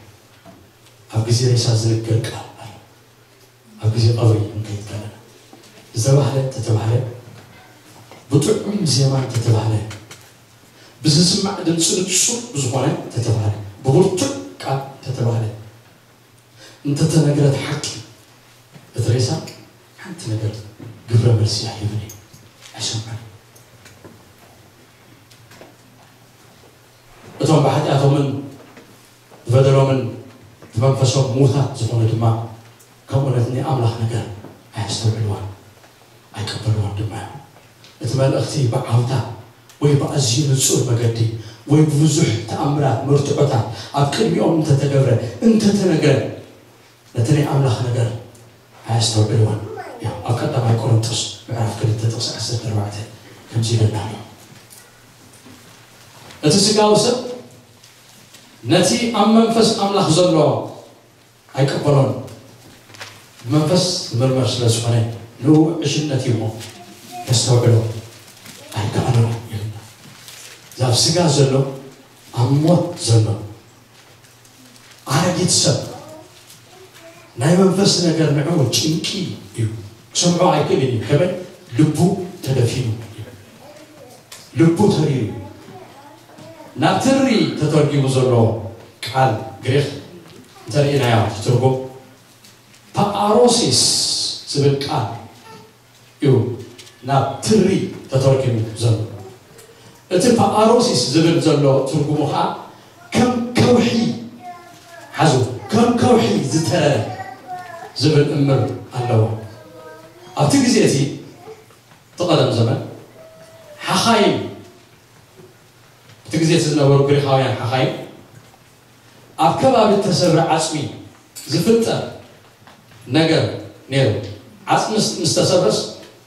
ኣብ ግዜ ሬሳ ዝንገር ቃል ኣሎ። ኣብ ግዜ ቀብሪ እንከይድ ከለና ዝተባህለ እንተተባህለ ብጥዑም ዜማ እንተተባህለ ብዝስማዕ ድምፂ ንፁር ብዝኾነ እንተተባህለ ብብርቱዕ ቃል እንተተባህለ እንተተነግረት ሓቂ እቲ ሬሳ ሓንቲ ነገር ግብረ መልሲ ኣይህብን እዩ ኣይሰምዕን። እቶም ብሓጢኣቶምን ብበደሎምን ብመንፈሶም ምዉታት ዝኾኑ ድማ ከም እውነት ናይ ኣምላኽ ነገር ኣየስተውዕልዋን ኣይቀበልዋን ድማ እዮም። እቲ መልእኽቲ ብዓውታ ወይ ብኣዝዩ ንጹር መገዲ ወይ ብብዙሕ ተኣምራት መርትዖታት ኣብ ቅድሚኦም እንተተገብረ እንተተነግረ ነቲ ናይ ኣምላኽ ነገር ኣየስተውዕልዋን እዮም። ኣብ ቀዳማይ ቆሮንጦስ ምዕራፍ ክልተ ጥቕሲ ዓሰርተ ኣርባዕተ ከምዚ ይብለና ኣሎ። እቲ ስጋዊ ሰብ ነቲ ኣብ መንፈስ ኣምላኽ ዘሎ ኣይቅበሎን። ብመንፈስ ዝምርመር ስለ ዝኾነ ንኡ ዕሽነት እዩ እሞ ከስተውዕሎ ኣይከኣሎን ይልና። እዚ ኣብ ስጋ ዘሎ ኣብ ሞት ዘሎ ኣረጊት ሰብ ናይ መንፈስ ነገር ንዕኡ ጭንቂ እዩ። ክሰምዖ ኣይክእልን እዩ። ከመይ? ልቡ ተደፊኑ እዩ። ልቡ ተሪሩ እዩ። ናብ ትሪ ተተርጊሙ ዘሎ ቃል ግሪኽ እንተርኢናዮ ትርጉም ፓኣሮሲስ ዝብል ቃል እዩ ናብ ትሪ ተተርጊሙ ዘሎ። እቲ ፓኣሮሲስ ዝብል ዘሎ ትርጉሙ ከዓ ከም ከውሒ ሓዙ፣ ከም ከውሒ ዝተረረ ዝብል እምር ኣለዎ። ኣብቲ ግዜ እቲ እቲ ቀደም ዘመን ሓኻይም እቲ ግዜ እቲ ዝነበሩ ግሪኻውያን ሓኻይም ኣብ ከባቢ ተሰብረ ዓፅሚ ዝፍጠር ነገር ነይሩ። ዓፅሚ ምስ ተሰብረስ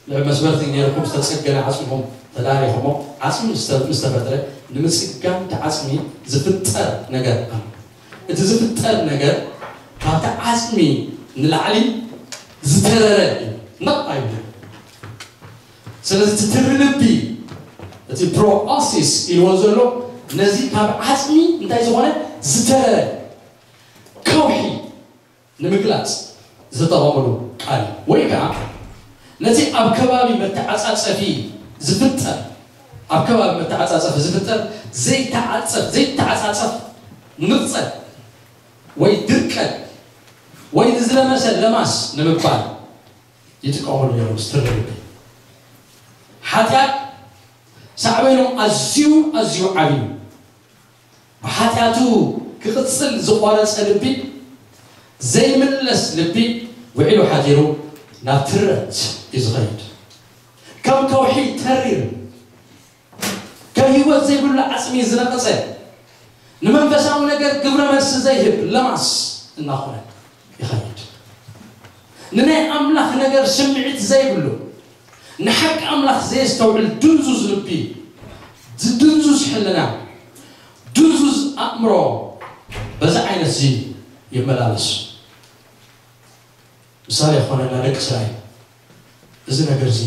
ልዕሊ መስበርቲ ነይርኩም ዝተፀገነ ዓፅምኹም ተዳሪኹሞ። ዓፅሚ ምስ ተፈጥረ ንምፅጋን እቲ ዓፅሚ ዝፍጠር ነገር ኣሎ። እቲ ዝፍጠር ነገር ካብቲ ዓፅሚ ንላዕሊ ዝተረረ እዩ። ነቕ ኣይብልን። ስለዚ እቲ ትሪ ልቢ እቲ ፕሮኦሲስ ኢልዎ ዘሎ ነዚ ካብ ዓፅሚ እንታይ ዝኾነ ዝተረረ ከውሒ ንምግላፅ ዝተጠቐምሉ ቃል እዩ። ወይ ከዓ ነቲ ኣብ ከባቢ መተዓፃፀፊ ዝፍጠር ኣብ ከባቢ መተዓፃፀፊ ዝፍጠር ዘይተዓፀፍ ዘይተዓፃፀፍ ንቕፀት ወይ ድርቀት ወይ ንዝለመሰ ለማስ ንምባል ይጥቀምሉ ነይሮም። ስትርልቢ ሓጢኣት ሳዕቤኑ ኣዝዩ ኣዝዩ ዓብዩ። ብሓጢኣቱ ክቕፅል ዝቆረፀ ልቢ ዘይምለስ ልቢ ውዒሉ ሓዲሩ ናብ ትረት እዩ ዝኸይድ። ከም ከውሒ ተሪር ከም ህይወት ዘይብሉ ዓፅሚ ዝነቐፀ ንመንፈሳዊ ነገር ግብረ መልሲ ዘይህብ ለማስ እናኾነ ይኸይድ። ንናይ ኣምላኽ ነገር ስምዒት ዘይብሉ ንሓቂ ኣምላኽ ዘየስተውዕል ድንዙዝ ልቢ፣ ድንዙዝ ሕልና፣ ድንዙዝ ኣእምሮ በዚ ዓይነት እዚ ይመላለስ። ምሳሌ ዝኾነና ደቂ እስራኤል እዚ ነገር እዚ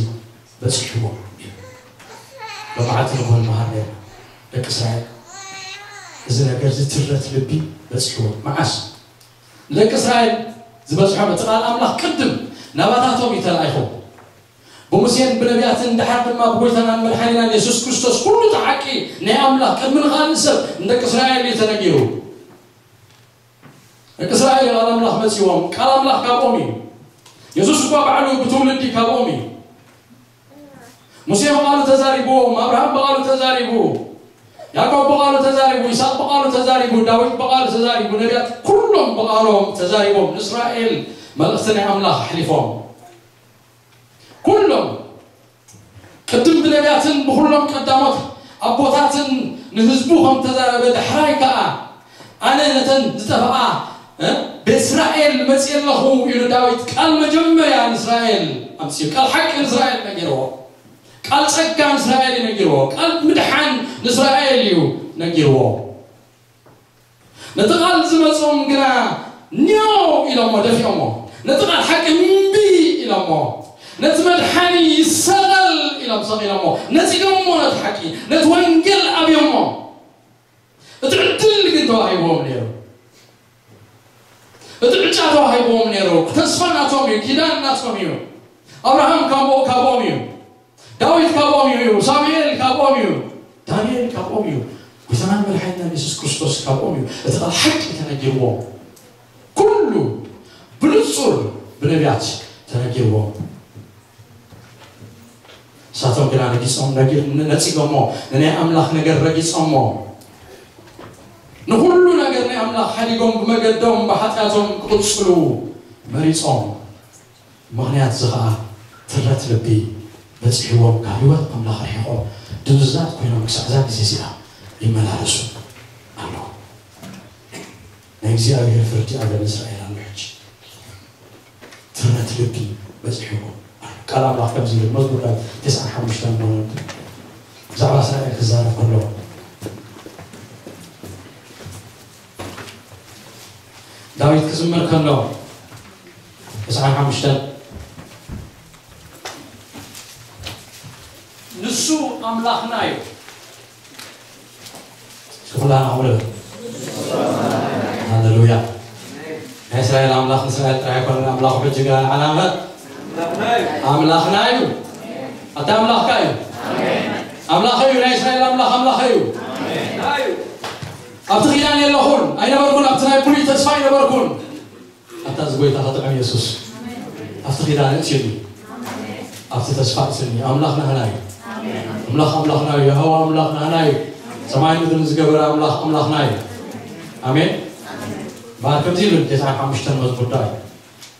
በፂሕዎ እዩ። መዓልቲ ንኾን መሃር ነርና ደቂ እስራኤል እዚ ነገር እዚ ትረት ልቢ በፂሕዎ። መዓስ ንደቂ እስራኤል ዝበፅሖም እቲ ቃል ኣምላኽ ቅድም ናባታቶም እዩ ተላኢኹ። ብሙሴን ብነቢያትን ድሓር ድማ ብጎይታናን መድሓኒናን የሱስ ክርስቶስ ኩሉ እቲ ሓቂ ናይ ኣምላኽ ቅድሚ ንኻልእ ሰብ ንደቂ እስራኤል እዩ ተነጊሩ። ደቂ እስራኤል ቃል ኣምላኽ መፂዎም ቃል ኣምላኽ ካብኦም እዩ። የሱስ እኳ ባዕሉ ብትውልዲ ካብኦም እዩ። ሙሴ ብቓሉ ተዛሪብዎም፣ ኣብርሃም ብቓሉ ተዛሪቡ፣ ያዕቆብ ብቓሉ ተዛሪቡ፣ ይስሐቅ ብቓሉ ተዛሪቡ፣ ዳዊት ብቓሉ ተዛሪቡ፣ ነቢያት ኩሎም ብቓሎም ተዛሪቦም ንእስራኤል መልእኽቲ ናይ ኣምላኽ ኣሕሊፎም። ኩሎም ቅድም ብነቢያትን ብኹሎም ቀዳሞት ኣቦታትን ንህዝቡ ከም ተዛረበ ዳሕራይ ከኣ ኣነ ነተን ዝጠፍኣ ቤት እስራኤል መፅእ ኣለኹ ኢሉ ዳዊት ቃል መጀመርያ ንእስራኤል ኣምፅኡ። ቃል ሓቂ ንእስራኤል ነጊርዎ። ቃል ጸጋ ንእስራኤል እዩ ነጊርዎ። ቃል ምድሓን ንእስራኤል እዩ ነጊርዎ። ነቲ ቃል ዝመጾም ግና ኒዮ ኢሎሞ ደፊኦሞ። ነቲ ቃል ሓቂ እምቢ ኢሎሞ። ነቲ መድሓኒ ይሰቐል ኢሎም ሰቒሎሞ። ነጺጎሞ ነቲ ሓቂ፣ ነቲ ወንጌል ኣብዮሞ። እቲ ዕድል ግን ተዋሂብዎም ነይሩ። እቲ ዕጫ ተዋሂብዎም ነይሩ። ተስፋ ናቶም እዩ፣ ኪዳን ናቶም እዩ። ኣብርሃም ካብኦ ካብኦም እዩ። ዳዊት ካብኦም እዩ፣ ሳሙኤል ካብኦም እዩ፣ ዳንኤል ካብኦም እዩ፣ ጎይታናን መድሓኒናን የሱስ ክርስቶስ ካብኦም እዩ። እቲ ቃል ሓቂ ተነጊርዎም፣ ኩሉ ብንጹር ብነቢያት ተነጊርዎም። ንሳቶም ግና ረጊጾም፣ ረጊ-፣ ነጺጎሞ፣ ንናይ ኣምላኽ ነገር ረጊጾሞ። ንኹሉ ነገር ናይ ኣምላኽ ሓዲጎም ብመገዶም ብሓጢኣቶም ክቕጽሉ መሪጾም። ምኽንያት እዚ ኸዓ ትረት ልቢ በጺሕዎም፣ ካብ ህይወት ኣምላኽ ርሒቖም ድንዙዛት ኮይኖም ክሳዕ እዛ ግዜ እዚኣ ይመላለሱ ኣለዉ። ናይ እግዚኣብሔር ፍርዲ ኣብ ልዕሊ እስራኤል ኣሎ። ሕጂ ትረት ልቢ በጺሕዎም ኣሎ። ቃል ኣምላኽ ከምዚ ይብል፣ መዝሙር ዳዊት ተስዓን ሓሙሽተን ማለት ብዛዕባ እስራኤል ክዛረብ ከሎ፣ ዳዊት ክዝምር ከሎ፣ ተስዓን ሓሙሽተን ንሱ ኣምላኽና እዩ። እስኪ ኩላና ኣውለብ። ሃሌሉያ። ናይ እስራኤል ኣምላኽ ንእስራኤል ጥራይ ኣይኮነን ኣምላኹ፣ ሕጂ ግና ንዓና እምበር ኣምላኽና እዩ። ኣታ ኣምላኽካ እዩ። ኣምላኽ እዩ፣ ናይ እስራኤል ኣምላኽ ኣምላኽ እዩ። ኣብቲ ኪዳን የለኹን፣ ኣይነበርኩን፣ ኣብቲ ናይ ብሉይ ተስፋ ኣይነበርኩን። ኣታ እዚ ጎይታ ከጥዕም የሱስ ኣብቲ ኪዳን እእትየኒ፣ ኣብቲ ተስፋ እእትየኒ። ኣምላኽ ናህና እዩ። ኣምላኽ ኣምላኽና እዩ። የሆዋ ኣምላኽ ናህና እዩ። ሰማይ ምድርን ዝገበረ ኣምላኽ ኣምላኽና እዩ። ኣሜን። እምበኣር ከምዚ ይብል ቴስዓን ሓሙሽተን መዝሙር ዳዊት፣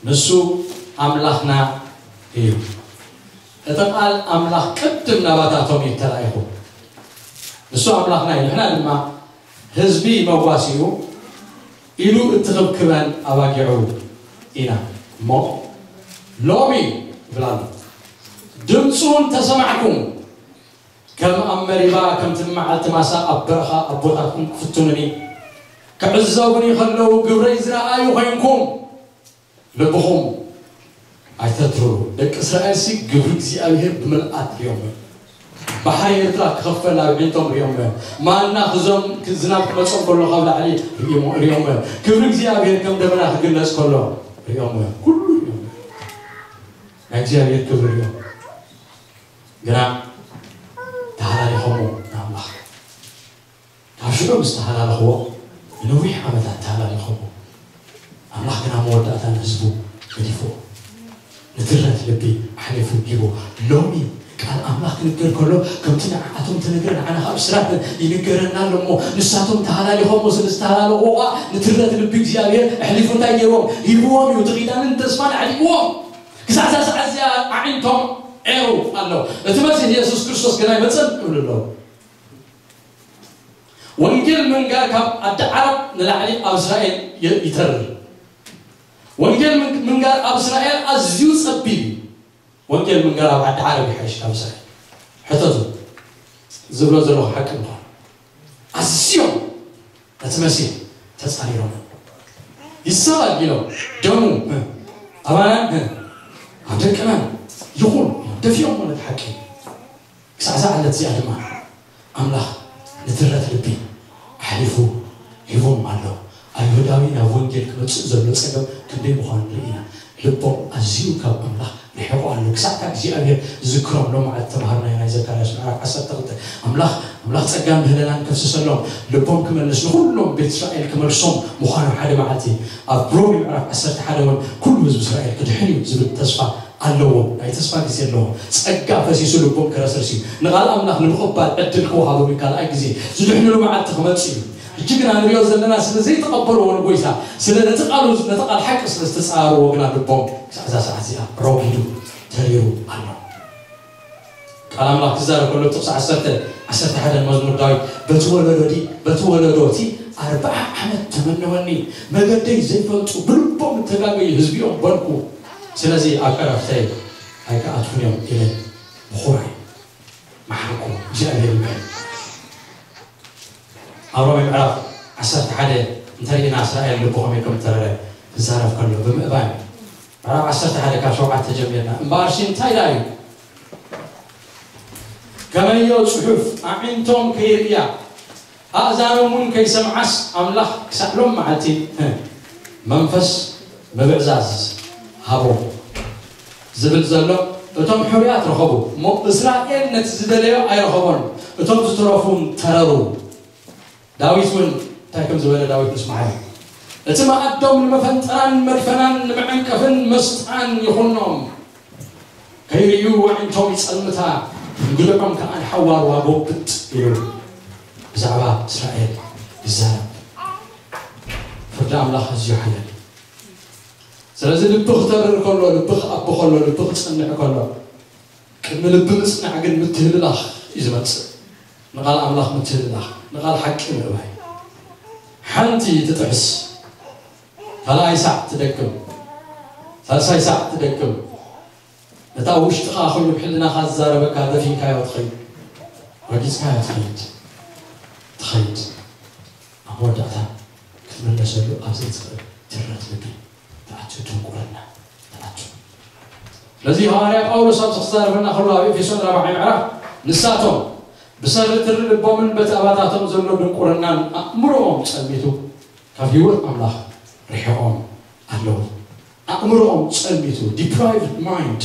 ንሱ ኣምላኽና እዩ። እቲ ቃል ኣምላኽ ቅድም ናባታቶም እዩ ተላኢኹ። ንሱ ኣምላኽና እዩ። ንሕና ድማ ህዝቢ መዋሲኡ ኢሉ እትኽብክበን ኣባጊዑ ኢና። እሞ ሎሚ ይብል ኣሎ፣ ድምፁ እንተሰማዕኩም ከም ኣብ መሪባ ከምቲ መዓልቲ ማሳ ኣብ በረኻ ኣቦታትኩም ክፍትኑኒ ክዕዘቡኒ ከለዉ ግብረይ ዝረኣዩ ኮይንኩም ልብኹም ኣይተትርሩ። ደቂ እስራኤልሲ ግብሪ እግዚኣብሔር ብምልኣት ርእዮም እዮም። ባሕሪ ኤርትራ ክኸፈል ኣብ ኣዒንቶም ርእዮም እዮም። ማና ክዞም ዝናብ ክመጾም ከሎ ካብ ላዕሊ ርእዮም እዮም። ክብሪ እግዚኣብሔር ከም ደበና ክግለጽ ከሎ ርእዮም እዮም። ኩሉ ርእዮም እዮም። ናይ እግዚኣብሔር ክብሪ ርእዮም። ግና ተሃላሊኾሞ ንኣምላኽ። ካብ ሽዑ ምስ ተሃላለኽዎ ንነዊሕ ዓመታት ተሃላሊኾሞ። ኣምላኽ ግና መወዳእታ ንህዝቡ ገዲፍዎ። ንትረት ልቢ ኣሕሊፉ ሂቡ። ሎሚ ቃል ኣምላኽ ክንገር ከሎ ከምቲ ንዓኣቶም ተነግረ ንዓና ካብ ስራት ይንገረና ኣሎ እሞ ንሳቶም ተሃላሊኾሞ ስለ ዝተሃላለኽዎ ኸዓ ንትረት ልቢ እግዚኣብሔር ኣሕሊፉ እንታይ ገይርዎም? ሂብዎም እዩ። እቲ ኪዳንን ተስፋን ኣዕሊምዎም። ክሳዕ እዛ ሰዓት እዚኣ ኣዒንቶም ዔሩ ኣሎ። እቲ መሲሕ የሱስ ክርስቶስ ግና ኣይመጸን ይብሉ ኣለዉ። ወንጌል ምንጋር ካብ ዓዲ ዓረብ ንላዕሊ ኣብ እስራኤል ይ- ይተርር። ወንጌል ምን- ምንጋር ኣብ እስራኤል ኣዝዩ ጸቢብ እዩ። ወንጌል ምንጋር ኣብ ዓዲ ዓረብ ይሓይሽ ካብ እስራኤል። ሕተቱ ዝብሎ ዘለኹ ሓቂ ምዃኑ ኣዝዮም ነቲ መሲሕ ተጻሪሮም ይሰቐል ኢሎም ደሙ እ፣ ኣባናን እ፣ ኣብ ደቅናን ይኹን ኢሎም ደፊኦም ነቲ ሓቂ። ክሳዕ እዛ ዕለት እዚኣ ድማ ኣምላኽ ንትረት ልቢ ኣሕሊፉ ሂቦም ኣሎ። ኣይሁዳዊ ናብ ወንጌል ክመጽእ ዘሎ ጸገም ክንደይ ምዃኑ ንርኢ ኢና። ልቦም ኣዝዩ ካብ ኣምላኽ ርሒቑ ኣሎ። ክሳዕ እታ እግዚኣብሔር ዝክሮም ሎም መዓልቲ ተምሃርናዮ ናይ ዘካርያስ ምዕራፍ ዓሰርተ ክልተ ኣምላኽ ኣምላኽ ጸጋን ምህለላን ከፍስሰሎም ልቦም ክመልስ ንኹሎም ቤት እስራኤል ክመልሶም ምዃኑ ሓደ መዓልቲ ኣብ ሮሜ ምዕራፍ ዓሰርተ ሓደ እውን ኩሉ ህዝቢ እስራኤል ክድሕን እዩ ዝብል ተስፋ ኣለዎም። ናይ ተስፋ ግዜ ኣለዎም። ጸጋ ፈሲሱ ልቦም ክረስርስ እዩ። ንቓል ኣምላኽ ንምቕባል ዕድል ክወሃቦም እዩ። ካልኣይ ግዜ ዝድሕንሉ መዓልቲ ክመጽእ እዩ። ሕጂ ግና ንሪኦ ዘለና ስለ ዘይተቐበልዎ ንጎይታ ስለ ነቲ ቃሉ ነቲ ቃል ሓቂ ስለ ዝተጻረርዎ ግና ልቦም ክሳዕ እዛ ሰዓት እዚኣ ረጒዱ ተሪሩ ኣሎ። ቃል ኣምላኽ ክዛረብ ከሎ ጥቕሲ ዓሰርተ ዓሰርተ ሓደ መዝሙር ዳዊት በቲ ወለዶ ዲ በቲ ወለዶ እቲ ኣርብዓ ዓመት ተመነወኒ መገደይ ዘይፈልጡ ብልቦም እተጋገዩ ህዝቢኦም በልኩ። ስለዚ ኣብ ዕረፍተይ ኣይክኣትዉን እዮም ኢለ ብኹራይ መሓልኩ እግዚኣብሔር ይመስገን። ኣብ ሮሜ ምዕራፍ ዓሰርተ ሓደ እንተሪእና እስራኤል ልቡ ከመይ ከም ተረረ ክዛረብ ከሎ ብምእባን ምዕራፍ ዓሰርተ ሓደ ካብ ሸውዓተ ጀሚርና እምበኣርሲ እንታይ ዳ እዩ ከመዮ ጽሑፍ ኣዒንቶም ከይርእያ ኣእዛኖም እውን ከይሰምዓስ ኣምላኽ ክሳዕ ሎም መዓልቲ መንፈስ ምብዕዛዝ ሃቦም ዝብል ዘሎ እቶም ሕሩያት ረኸቡ እሞ እስራኤል ነቲ ዝደለዮ ኣይረኸቦን እቶም ዝተረፉን ተረሩ። ዳዊት እውን እንታይ ከም ዝበለ ዳዊት ንስምዓዮ። እቲ መኣዶም ንመፈንጠራን መድፈናን ንመዐንቀፍን መስጣን ይኹኖም። ከይርእዩ ኣዒንቶም ይጸልምታ፣ እንግድዖም ከኣ ንሓዋሩ ኣጎብጥ ኢሉ ብዛዕባ እስራኤል ይዛረብ። ፍርዲ ኣምላኽ ኣዝዩ ሓያል እዩ። ስለዚ ልቢ ክተርር ከሎ፣ ልቢ ክኣቢ ከሎ፣ ልቢ ክጸንዕ ከሎ፣ ቅድሚ ልቢ ምጽናዕ ግን ምትህልላኽ እዩ ዝመጽእ። ንቓል ኣምላኽ ምትህልላኽ፣ ንቓል ሓቂ ምእባይ። ሓንቲ ትጥሕስ፣ ካልኣይ ሳዕ ትደግም፣ ሳልሳይ ሳዕ ትደግም። ነታ ኣብ ውሽጥኻ ኮይኑ ብሕልናኻ ዝዛረበካ ደፊንካዮ ትኸይድ፣ ረጊጽካዮ ትኸይድ፣ ትኸይድ። ኣብ መወዳእታ ክትምለሰሉ ኣብ ዘይትኽእል ትረት ልቢ ትኣቱ፣ ድንቁርና ትኣቱ። ስለዚ ሃዋርያ ጳውሎስ ኣብዚ ክዛረበና ከሎ ኣብ ኤፌሶን ራብዓይ ምዕራፍ ንሳቶም ብሰሪ ትሪ ልቦምን በቲ ኣባታቶም ዘሎ ድንቁርናን ኣእምሮኦም ጸልሚቱ ካብ ህይወት ኣምላኽ ርሒቖም ኣለዉ። ኣእምሮኦም ጸልሚቱ፣ deprived mind።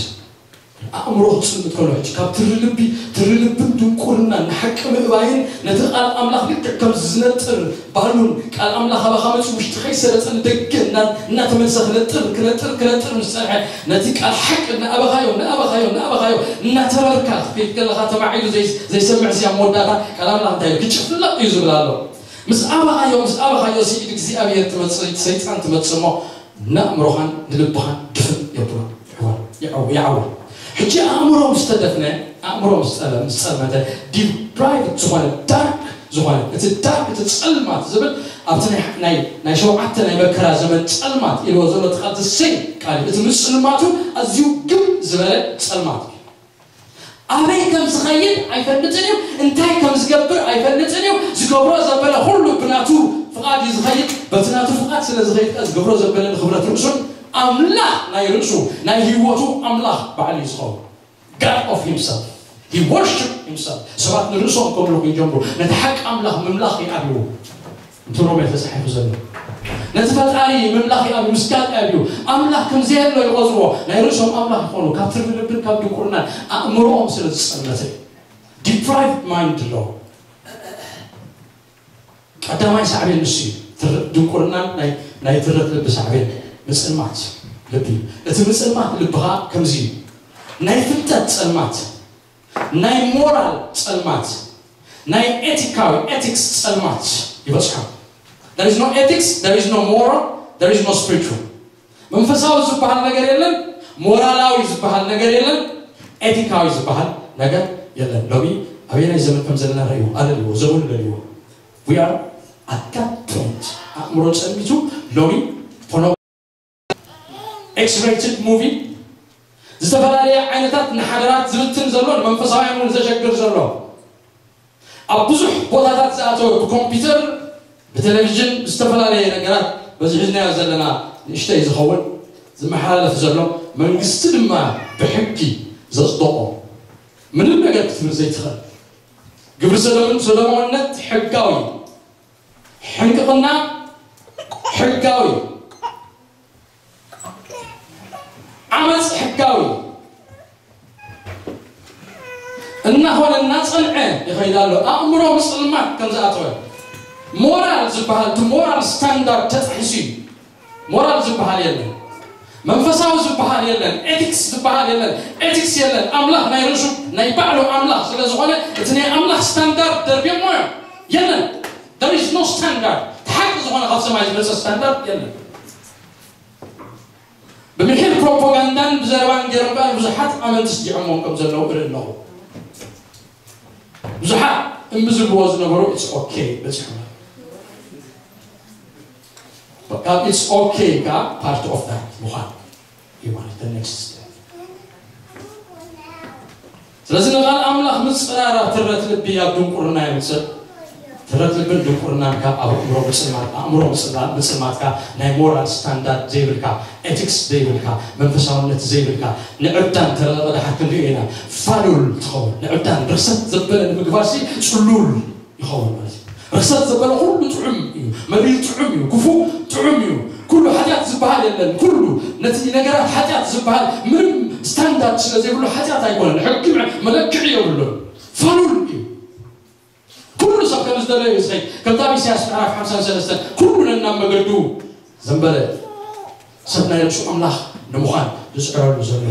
ኣእምሮ ክጽልምት ከሎ፣ ሕጂ ካብ ትሪ ልቢ፣ ትሪ ልብን ድንቁርናን ንሓቂ ምእባይን፣ ነቲ ቃል ኣምላኽ ልክዕ ከም ዝነጥር ባሉን፣ ቃል ኣምላኽ ኣባኻ መጺኡ ውሽጢ ከይሰረጸ ንደገ እና-፣ እናተመልሰ ክነጥር፣ ክነጥር፣ ክነጥር ምስ ጸንሐ፣ ነቲ ቃል ሓቂ እናኣበኻዮ፣ እናኣበኻዮ፣ እናኣበኻዮ፣ እናተረርካ ክትከይድ ከለኻ፣ ተማዒዱ ዘይ-፣ ዘይሰምዕ፣ እዚ ኣብ መወዳእታ ቃል ኣምላኽ እንታይ ኢሉ? ክጭፍለቕ እዩ ዝብል ኣሎ። ምስ ኣበኻዮ፣ ምስ ኣበኻዮ፣ ስኢድ እግዚኣብሔር ትመጽእ፣ ሰይጣን ትመጽእ እሞ፣ ንኣእምሮኻን ንልብኻን ድፍን የብሎ። ይዕወል፣ ይዕው-፣ ይዓውል። ሕጂ ኣእምሮ ምስ ተደፍነ፣ ኣእምሮ ምስ ጸለ-፣ ምስ ጸልመተ፣ deprived ዝኾነ፣ ዳርክ ዝኾነ፣ እቲ ዳርክ፣ እቲ ጸልማት ዝብል ኣብቲ ናይ፣ ናይ፣ ናይ ሸውዓተ ናይ መከራ ዘመን ጸልማት ኢልዎ ዘሎ፣ እቲ ቃል፣ እቲ ሴም ቃል እዩ። እቲ ምጽልማቱ ኣዝዩ ግም ዝበለ ጸልማት እዩ። ኣበይ ከም ዝኸይድ ኣይፈልጥን እዩ። እንታይ ከም ዝገብር ኣይፈልጥን እዩ። ዝገብሮ ዘበለ ኩሉ ብናቱ ፍቓድ እዩ ዝኸይድ። በቲ ናቱ ፍቓድ ስለ ዝኸይድ ከኣ ዝገብሮ ዘበለ ንኽብረት ርእሱን ኣምላኽ ናይ ርእሱ፣ ናይ ህይወቱ ኣምላኽ ባዕሉ እዩ ዝኸውን። God of himself. He worship himself. ሰባት ንርእሶም ከምልኹ ይጀምሩ። ነቲ ሓቂ ኣምላኽ ምምላኽ ይኣብይዎ። እቲ ሮሜ ተጻሒፉ ዘሎ። ነቲ ፈጣሪ ምምላኽ ይኣብዩ፣ ምስጋድ ይኣብዩ። ኣምላኽ ከም ዘየሎ ይቖጽርዎ። ናይ ርእሶም ኣምላኽ ይኾኑ። ካብ ትሪ ልብን ካብ ድንቁርናን ኣእምሮኦም ስለ ዝጸልመተ እዩ። Deprived mind ኣለዎ። ቀዳማይ ሳዕቤን ንሱ እዩ። ትር-፣ ድንቁርናን ናይ፣ ናይ ትረት ልቢ ሳዕቤን ምጽልማት ልቢ እዩ። እቲ ምጽልማት ልብኻ ከምዚ እዩ። ናይ ፍልጠት ጸልማት፣ ናይ ሞራል ጸልማት፣ ናይ ኤቲካዊ፣ ኤቲክስ ጸልማት ይበጽሖም። There is no ethics, there is no moral, there is no spiritual። መንፈሳዊ ዝበሃል ነገር የለን፣ ሞራላዊ ዝበሃል ነገር የለን፣ ኤቲካዊ ዝበሃል ነገር የለን። ሎሚ ኣበየናይ ዘመን ከም ዘለና ርእዩ፣ ኣለልዎ፣ ዘመኑ ለልዎ። We are at that point። ኣእምሮ ጸልሚቱ ሎሚ ፖርኖ-፣ ኤክስ ሬትድ ሙቪ፣ ዝተፈላለየ ዓይነታት ንሓዳራት ዝብትን ዘሎ፣ ንመንፈሳውያን እውን ዘሸግር ዘሎ፣ ኣብ ብዙሕ ቦታታት ዝኣተወ፣ ብኮምፒውተር፣ ብቴሌቪዥን፣ ብዝተፈላለየ ነገራት፣ በዚ ሒዝናዮ ዘለና ንእሽተይ ዝኸውን ዝመሓላለፍ ዘሎ፣ መንግስቲ ድማ ብሕጊ ዘጽደቖ፣ ምንም ነገር ክትብል ዘይትኽእል። ግብሪ ሰዶምን ሰዶማውነት ሕጋዊ፣ ሕንቅቕና ሕጋዊ፣ ዓመፅ ሕጋዊ እናኾነ እናፀንዐ ይኸይድ ኣሎ። ኣእምሮ ምፅልማት ከም ዝኣተወ፣ ሞራል ዝበሃል፣ እቲ ሞራል ስታንዳርድ ተጣሒሱ እዩ። ሞራል ዝበሃል የለን፣ መንፈሳዊ ዝበሃል የለን፣ ኤቲክስ ዝበሃል የለን። ኤቲክስ የለን። ኣምላኽ ናይ ርእሱ፣ ናይ ባዕሉ ኣምላኽ ስለ ዝኾነ፣ እቲ ናይ ኣምላኽ ስታንዳርድ ደርብዮሞ እዮም። የለን። There is no standard። እቲ ሓቂ ዝኾነ ካብ ሰማይ ዝመፀ ስታንዳርድ የለን። ብምሒር ፕሮፓጋንዳን ብዘረባን ገይሮም ከኣ ብዙሓት ኣመንቲ ስዲዖሞም ከም ዘለዉ እርኢ ኣለኹ። ብዙሓት እምቢ ዝብልዎ ዝነበሩ፣ it's okay በፂሑና። ካብ it's okay ከኣ part of that ምዃን እዩ ማለት፣ the next step። ስለዚ ንቓል ኣምላኽ ምጽራር ኣብ ትረት ልቢ ኣብ ድንቁርና የምጽእ። ትረት ልብን ድንቁርናን ካብ ኣእምሮ ምጽልማት፣ ኣእምሮ ምጽላ-፣ ምጽልማትካ፣ ናይ ሞራል ስታንዳርድ ዘይብልካ፣ ኤቲክስ ዘይብልካ፣ መንፈሳውነት ዘይብልካ፣ ንዕብዳን ተለቐ ደሓር ክንሪኦ ኢና። ፋሉል ትኸውን። ንዕብዳን ርክሰት ዘበለ ንምግባርሲ ጽሉል ይኸውን ማለት እዩ። ርክሰት ዘበለ ኩሉ ጥዑም እዩ፣ መሪር ጥዑም እዩ፣ ክፉእ ጥዑም እዩ። ኩሉ ሓጢኣት ዝበሃል የለን። ኩሉ ነቲ ነገራት ሓጢኣት ዝበሃል ምንም ስታንዳርድ ስለ ዘይብሉ ሓጢኣት ኣይኮነን። ሕጊ መ-፣ መለክዒ የብሉን። ፋሉል እዩ። ኩሉ ሰብ ከም ዝደለዮ እዩ ዝኸይድ። ከምታ ኣብ ኢሳያስ ምዕራፍ ሓምሳን ሰለስተን፣ ኩሉ ነናብ መገዱ ዘንበለ ሰብ ናይ ርእሱ ኣምላኽ ንምዃን ዝጽዕረሉ ዘሎ።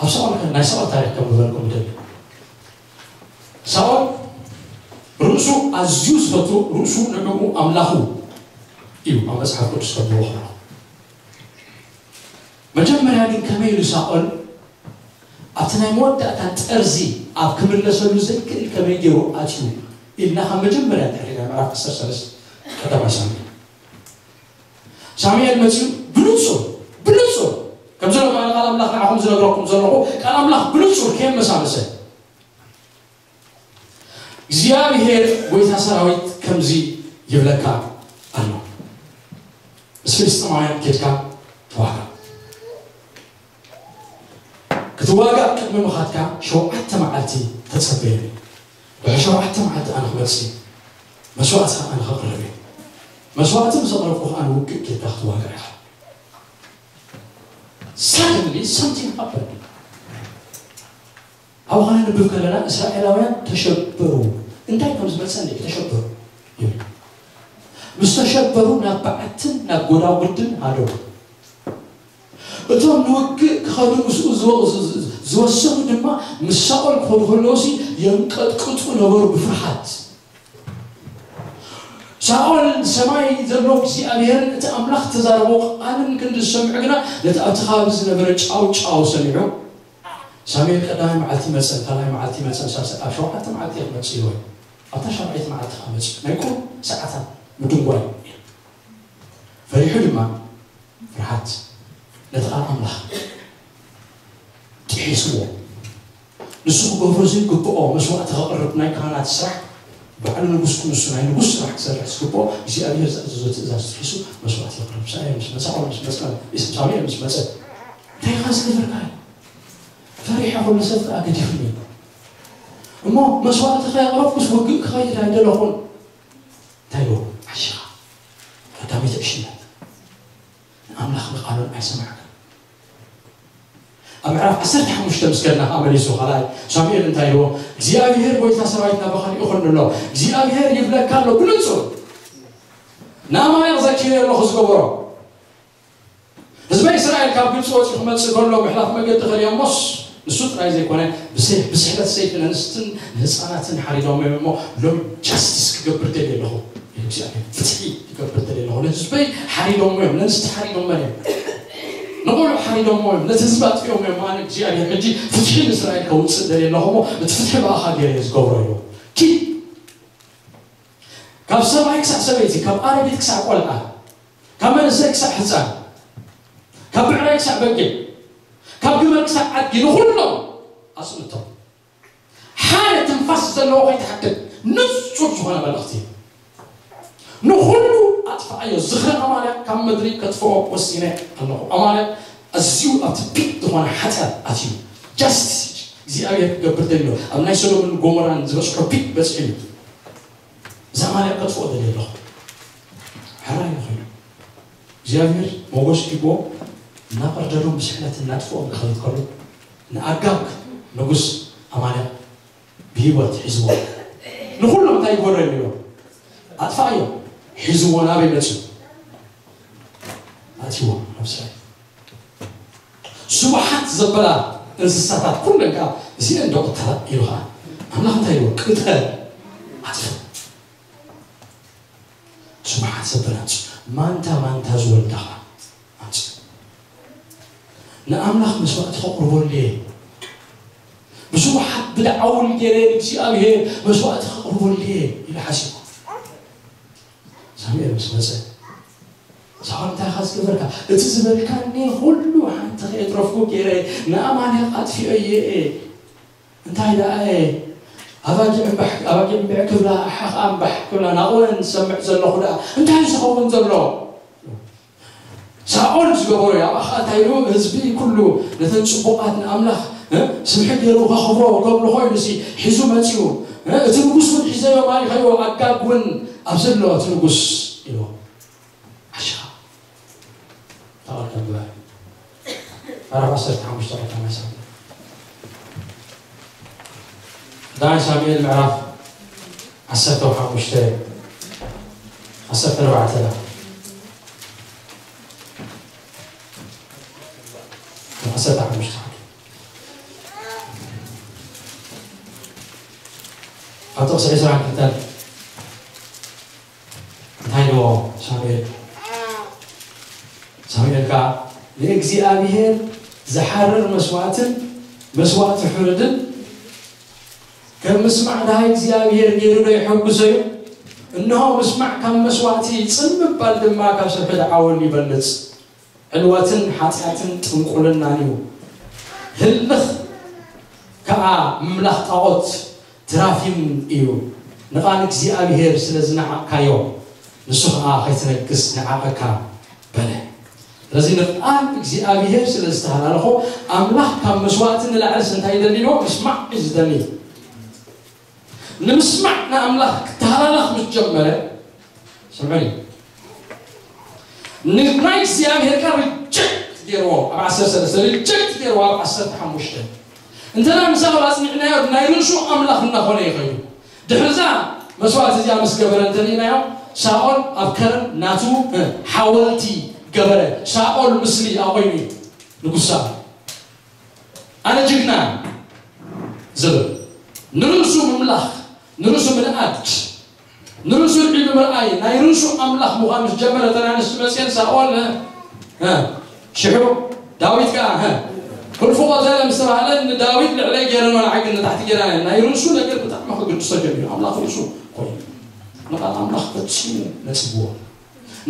ኣብ ሳኦል ከ-፣ ናይ ሳኦል ታሪኽ ከም ዝበልኩም እደሊ። ሳኦል ርእሱ ኣዝዩ ዝፈቱ፣ ርእሱ ንዕኡ ኣምላኹ እዩ ኣብ መጽሓፍ ቅዱስ ከብዎ ከሎ። መጀመርያ ግን ከመይ ኢሉ ሳኦል ኣብቲ ናይ መወዳእታ ጠርዚ ኣብ ክምለሰሉ ዘይክእል ከመይ ገይሩ ኣትዩ ኢልና ካብ መጀመርያ እንድሕር ርኢና ምዕራፍ ዓሰርተ ሰለስተ ቀዳማይ ሳሙኤል። ሳሙኤል መጺኡ ብንጹር፣ ብንጹር ከምዚ ኢሎም ቃል ኣምላኽ ንዓኹም ዝነግረኩም ዘለኹ ቃል ኣምላኽ ብንጹር ከየመሳመሰ እግዚኣብሔር ጎይታ ሰራዊት ከምዚ ይብለካ ኣሎ፣ ምስ ፍልስጥማውያን ኬድካ ተዋጋ። ክትዋጋእ ቅድሚ ምኻድካ ሸውዓተ መዓልቲ ተጸበየኒ። ድሕሪ ሸውዓተ መዓልቲ ኣነ ክመጽእ መስዋእቲ ኣነ ከቕርብ እየ። መስዋእቲ ምስ ኣቕረብኩ ከኣ ንውግእ ጌርካ ክትዋጋእ ኢኻ። Suddenly something happened። ኣብ ኸነ ንብብ ከለና እስራኤላውያን ተሸበሩ። እንታይ ከም ዝመጸ እንዴ ተሸበሩ ይብል። ምስ ተሸበሩ ናብ በዓትን ናብ ጎዳጉድን ሃደሙ። እቶም ንውግእ ክኸዱ ምስኡ ዝወ- ዝ- ዝ- ዝወሰኑ ድማ ምስ ሳኦል ክኸዱ ከለውሲ የንቀጥቅጡ ነበሩ ብፍርሃት። ሳኦል ሰማይ ዘሎ እግዚኣብሔርን እቲ ኣምላኽ ተዛረቦ ቃልን ክንዲ ዝሰምዕ ግና ነቲ ኣብቲ ከባቢ ዝነበረ ጫው ጫው ሰሚዑ። ሳሙኤል ቀዳማይ መዓልቲ መጸን ካልኣይ መዓልቲ መጸን ሳልሳይ ኣብ ሸውዓተ መዓልቲ ክመጽእ ይወ ኣብታ ሻብዓይቲ መዓልቲ ከዓ መጽኡ ናይ ቁሩብ ሰዓታት ምድንጓይ ፈሪሑ ድማ ፍርሃት ነቲ ቃል ኣምላኽ ጥሒስዎ። ንሱ ክገብሮ ዘይግብኦ መስዋእቲ ከቕርብ ናይ ካህናት ስራሕ ባዕሉ ንጉስ ክንሱ ናይ ንጉስ ስራሕ ክሰርሕ ዝግብኦ እግዚኣብሔር ዝኣዘዞ ትእዛዝ ጥሒሱ መስዋእቲ የቕርብ። ሳሙኤል ምስ መፀ ሳሙኤል ምስ መፀ እንታይ ኢኻ ዝገበርካ? ፈሪሐ ኩሉ ሰብ ከዓ ገዲፉኒ። እሞ መስዋእቲ ከየቕረብኩስ ውግእ ክኸይድ ኣይደለኹን። እንታይ ኢሉ? ዓሽኻ ቀዳመይቲ ዕሽነት ንኣምላኽን ንቓሉን ኣይሰማዕካን። ኣብ ምዕራፍ ዓሰርተ ሓሙሽተ ምስ ከድና ከዓ መሊሱ ካልኣይ ሳሙኤል እንታይ ኢልዎ እግዚኣብሔር ጎይታ ሰራዊት ናባኻ ልኢኹኒ ኣሎ እግዚኣብሔር ይብለካ ኣሎ ብንጹር ንኣማሌቅ ዘኪረ ኣለኹ ዝገበሮ ህዝበ እስራኤል ካብ ግብፂ ወፂኡ ክመፅእ ከሎ ምሕላፍ መገዲ ከልዮሞስ ንሱ ጥራይ ዘይኮነ ብስሕለት ሰይፊ ነንስትን ንህፃናትን ሓሪዶም እዮም እሞ ሎም ጃስቲስ ክገብር ደልየ ኣለኹ እግዚኣብሔር ፍትሒ ክገብር ደልየ ኣለኹ ንህዝበይ ሓሪዶሞ እዮም ነንስቲ ሓሪዶመን እዮም ንቆልዑ ሓሪዶሞ እዮም ነቲ ህዝቢ ኣጥፊኦም እዮም ኣነ እግዚኣብሔር ሕጂ ፍትሒ ንእስራኤል ከውፅእ ደልየ ኣለኹ እሞ እቲ ፍትሒ ብኣኻ ገይረ እየ ዝገብሮ እዩ ኪድ ካብ ሰብኣይ ክሳዕ ሰበይቲ ካብ ኣረጊት ክሳዕ ቆልዓ ካብ መንእሰይ ክሳዕ ህፃን ካብ ብዕራይ ክሳዕ በጊዕ ካብ ግመል ክሳዕ ዓድጊ ንኹሎም ኣፅንቶም ሓደ ትንፋስ ዘለዎ ከይትሓትት ንጹር ዝኾነ መልእኽቲ ንኹሉ ኣጥፍኣዮ ዝኽሪ ኣማልያ ካብ ምድሪ ከጥፍኦ ወሲነ ኣለኹ ኣማልያ ኣዝዩ ኣብቲ ፒክ ዝኾነ ሓጢኣት ኣትዩ ጃስቲስ እግዚኣብሔር ክገብር ደልዮ ኣብ ናይ ሰዶምን ጎሞራን ዝበፅሖ ፒክ በፅሑ እዩ እዛ ኣማልያ ከጥፍኦ ደልየ ኣለኹ ሕራይ ንኽኢሉ እግዚኣብሔር ሞጎስ ሂቦ እናቐርደዶም ብስሕለት እናጥፍኦም ክኸይድ ከሎ ንኣጋግ ንጉስ ኣማልያ ብህይወት ሒዝዎ ንኹሎም እንታይ ይጎረ የሚሎ ኣጥፋእዮ ሒዝዎ ናበይ መፅኡ ኣትዎ ኣብ እስራኤል ስቡሓት ዘበላ እንስሳታት ኩለን ከዓ እዚአን ዶ ቅተላ ኢሉ ከዓ ኣምላኽ እንታይ ይብሎ ቅተል ኣጥፍ ስቡሓት ዘበላ ኣምፅ ማንታ ማንታ ዝወልዳ ከዓ ኣምፅ ንኣምላኽ መስዋእቲ ከቕርበሉ እየ ብስቡሓት ብድዓውል ገይረ ንእግዚኣብሔር መስዋእቲ ከቕርበሉ እየ ኢሉ ሓሲቡ ሳሙኤል ምስ መፀ ሳኦል እንታይ ኢኻ ዝገበርካ እቲ ዝበልካኒ ኩሉ ሓንቲ ከየትረፍኩ ገይረ ንኣማሌቅ ኣጥፊኦዮ እየ እንታይ ደኣ እየ ኣባጊዕ እምባሕ ኣባጊዕ እምብዕ ክብላ ኣሓ ከዓ እምባሕ ክብላ ናብወን ዝሰምዕ ዘለኹ ደኣ እንታይ እዩ ዝኸውን ዘሎ ሳኦል ዝገበሮ እዩ ኣብኣ ከዓ እንታይ ኢሉ ህዝቢ ኩሉ ነተን ፅቡቓት ንኣምላኽ ስብሒ ገይሩ ከኽብሮ ከብሉ ኮይኑሲ ሒዙ መፂኡ እቲ ንጉስ እውን ሒዘዮ ማሪኸዮ ኣጋግ እውን ኣብዚ ኣሎ እቲ ንጉስ ኢሉ ዓሻ ተቐደም ግበር ምዕራፍ ዓሰርተ ሓሙሽተ ቀዳማይ ሳሙኤል ቀዳማይ ሳሙኤል ምዕራፍ ዓሰርተ ሓሙሽተ ዓሰርተ ኣርባዕተ ዓሰርተ ሓሙሽተ ኣብ ጥቕሲ ዕስራን ክልተን እንታይ ኢልዎ ሳሙኤል ሳሙኤል ከዓ ንእግዚኣብሔር ዝሓርር መስዋእትን መስዋእቲ ሕሩድን ከም ምስማዕ ድሃ እግዚኣብሔር ገይሩ ዶ የሐጉሶ እዩ እንሆ ምስማዕ ካብ መስዋእቲ ጽን ምባል ድማ ካብ ስርሒ ድዓወል ይበልጽ ዕልወትን ሓጢኣትን ጥንቁልናን እዩ ህልኽ ከዓ ምምላኽ ጣዖት ትራፊም እዩ ንቓል እግዚኣብሔር ስለ ዝነዓቕካዮ ንሱ ከዓ ከይትነግስ ንዓቐካ በለ ስለዚ ንቓል እግዚኣብሔር ስለ ዝተሃላለኾ ኣምላኽ ካብ መስዋእቲ ንላዕልስ እንታይ ይደሊ ኢልዎ ምስማዕ እዩ ዝደሊ ንምስማዕ ንኣምላኽ ክተሃላለኽ ምስ ጀመረ ስምዑኒ ንናይ እግዚኣብሔር ቃል ሪጀክት ገይርዎ ኣብ ዓሰርተ ሰለስተ፣ ሪጀክት ገይርዎ ኣብ ዓሰርተ ሓሙሽተ። እንተና ምሳብ ኣጽኒዕናዮ ናይ ርእሱ ኣምላኽ እናኾነ ይኸይዱ። ድሕርዛ መስዋዕት እዚኣ ምስ ገበረ እንተሪእናዮ፣ ሳኦል ኣብ ከረን ናቱ ሓወልቲ ገበረ። ሳኦል ምስሊ ኣቆይኑ እዩ ንጉሳ ኣነ ጅግና ዝብል፣ ንርእሱ ምምላኽ፣ ንርእሱ ምንኣድ፣ ንርእሱ ልዒሉ ምርኣይ፣ ናይ ርእሱ ኣምላኽ ምዃን ምስ ጀመረ፣ እተን ኣንስቲ መፅየን ሳኦል፣ እ፣ ሽሑ ዳዊት ከዓ፣ እ፣ ክንፉ ቆተለ ምስ ተባህለ፣ ንዳዊት ልዕለይ ገይረኖ ንዓይ ግን ንታሕቲ ገይራ፣ ናይ ርእሱ ነገር ብጣዕሚ ክግድሶ ጀሚሩ። ኣምላኽ ርእሱ ኮይኑ ንቓል ኣምላኽ ፈጺሙ ነጺግዎ።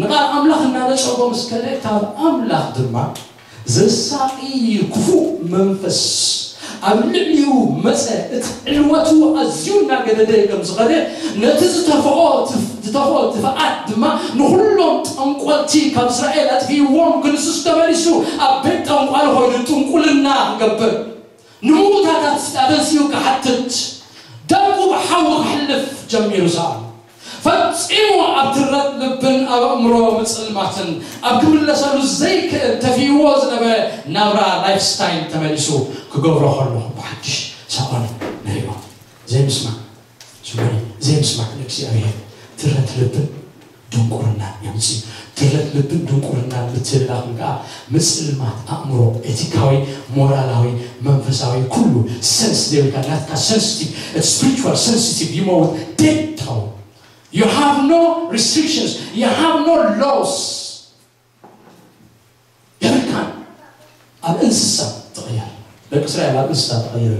ንቓል ኣምላኽ እናነጸጎ ምስ ከደ፣ ካብ ኣምላኽ ድማ ዘሳቒ ክፉእ መንፈስ ኣብ ልዕሊኡ መጸ። እቲ ዕልወቱ ኣዝዩ እናገደደ ከም ዝኸደ፣ ነቲ ዝተፈኦ ትፍ-፣ ዝተፈኦ ትፍኣት ድማ ንኹሎም ጠንቆልቲ ካብ እስራኤል ኣጥፊእዎም፣ ክንሱስ ተመሊሱ ኣብ ቤት ጠንቋሊ ኾይኑ ጥንቁልና ክገብር፣ ንምዉታታት ኣተንሲኡ ክሓትት፣ ደቁ ብሓዊ ክሕልፍ ጀሚሩ ሰኣሉ። ፈጺሙ ኣብ ትረት ልብን ኣብ ኣእምሮ ምጽልማትን ኣብ ክምለሰሉ ዘይክእል ተፊእዎ ዝነበረ ናብራ ላይፍ ስታይል ተመሊሱ ክገብሮ ከሎ ብሓድሽ ሳኦል ንሪኦ። ዘይምስማዕ፣ ስምዑኒ፣ ዘይምስማዕ ንእግዚኣብሔር ትረት ልብን ድንቁርና የምጽእ። ትረት ልብን ድንቁርናን ምትልላኽን ከኣ ምጽልማት ኣእምሮ፣ ኤቲካዊ፣ ሞራላዊ፣ መንፈሳዊ፣ ኩሉ ሰንስ ዘይብልካ፣ ናትካ ሰንሲቲቭ፣ እቲ ስፒሪቹዋል ሰንሲቲቭ ይመውት፣ ዴድ ትኸውን። You have no restrictions, you have no laws. የብልካን። ኣብ እንስሳ ትቕየር። ደቂ እስራኤል ኣብ እንስሳ ተቐይሩ።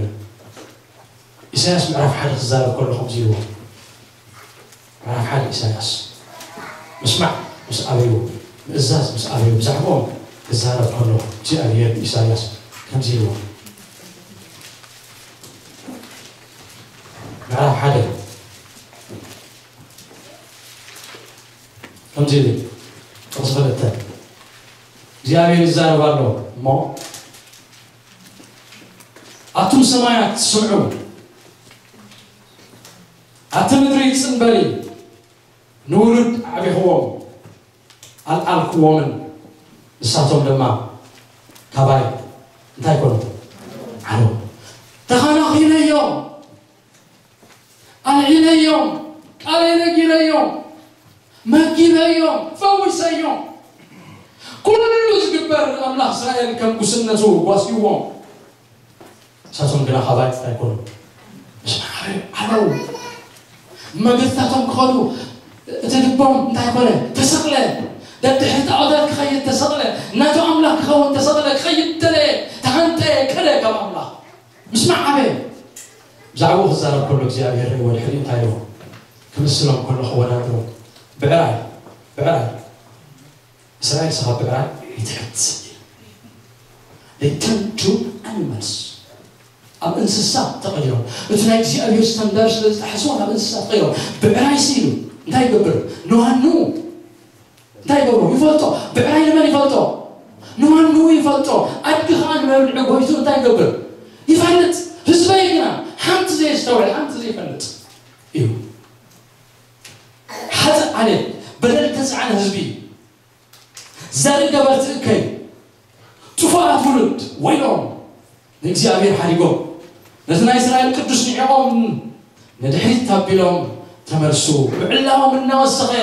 ኢሳያስ ምዕራፍ ሓደ ክዛረብ ከሎ ከምዚ ይብሎ። ምዕራፍ ሓደ ኢሳያስ ምስማዕ ምስ ኣበዩ፣ ምእዛዝ ምስ ኣበዩ፣ ብዛዕባኦም ክዛረብ ከሎ እግዚኣብሔር ንኢሳያስ ከምዚ ይብሎ። ምዕራፍ ሓደ ከምዚ ይብል፣ ጥቕሲ ክልተ እግዚኣብሔር ይዛረብ ኣሎ እሞ፣ ኣቱም ሰማያት ስምዑ፣ ኣቲ ምድሪ ጽንበሪ፣ ንውሉድ ኣዕቢኽዎም ኣልዓልክዎምን፣ ንሳቶም ድማ ካባይ እንታይ ኮኑ? ዓለዉ። ተኸናኺነዮም፣ ኣልዒለዮም፣ ቃለይ ነጊረዮም፣ መጊበዮም፣ ፈዊሰዮም። ኩሉ ዝግበር ኣምላኽ እስራኤል ከም ጉስነቱ ጓስይዎም። ንሳቶም ግና ካባይ እንታይ ኮኑ? ምስ ማዕረ ዓለዉ። መገድታቶም ክኸዱ እቲ ልቦም እንታይ ኮነ? ተሰቕለ። ደድሕሪ ጣዖታት ክኸይድ ተሰቕለ። ናቱ ኣምላኽ ክኸውን ተሰቕለ። ክኸይድ ደለየ። ተሃንጠየ። ከደ ካብ ኣምላኽ። ምስማዕ ዓበየ። ብዛዕባኡ ክዛረብ ከሎ እግዚኣብሔር ርእይዎ ድሕሪኡ እንታይ ኢልዎ? ክምስሎም ከሎ ክወዳድሮ። ብዕራይ፣ ብዕራይ። እስራኤል ስኻ ብዕራይ ይትሕት። They turn to animals. ኣብ እንስሳ ተቐይሮም። እቲ ናይ እግዚኣብሔር ስታንዳርድ ስለ ዝጠሓስዎ ናብ እንስሳ ተቐይሮም። ብዕራይ ሲ ኢሉ እንታይ ይገብር? ንዋኑ እንታይ ይገብሮ? ይፈልጦ። ብዕራይ ንመን ይፈልጦ? ንዋኑ ይፈልጦ። ኣድጊ ኸዓ ንመብልዒ ጎይቱ እንታይ ይገብር? ይፈልጥ። ህዝበይ ግና ሓንቲ ዘየስተውዕል፣ ሓንቲ ዘይፈልጥ እዩ። ሓጥእ ዓሌት፣ በደል ተጻዕነ ህዝቢ፣ ዘርኢ ገበርቲ እከይ፣ ጥፉኣት ውሉድ፣ ወይሎም ንእግዚኣብሔር ሓዲጎም፣ ነቲ ናይ እስራኤል ቅዱስ ንዒቖም፣ ንድሕሪት ኣቢሎም ተመልሱ። ምዕላዎም እናወሰኸ፣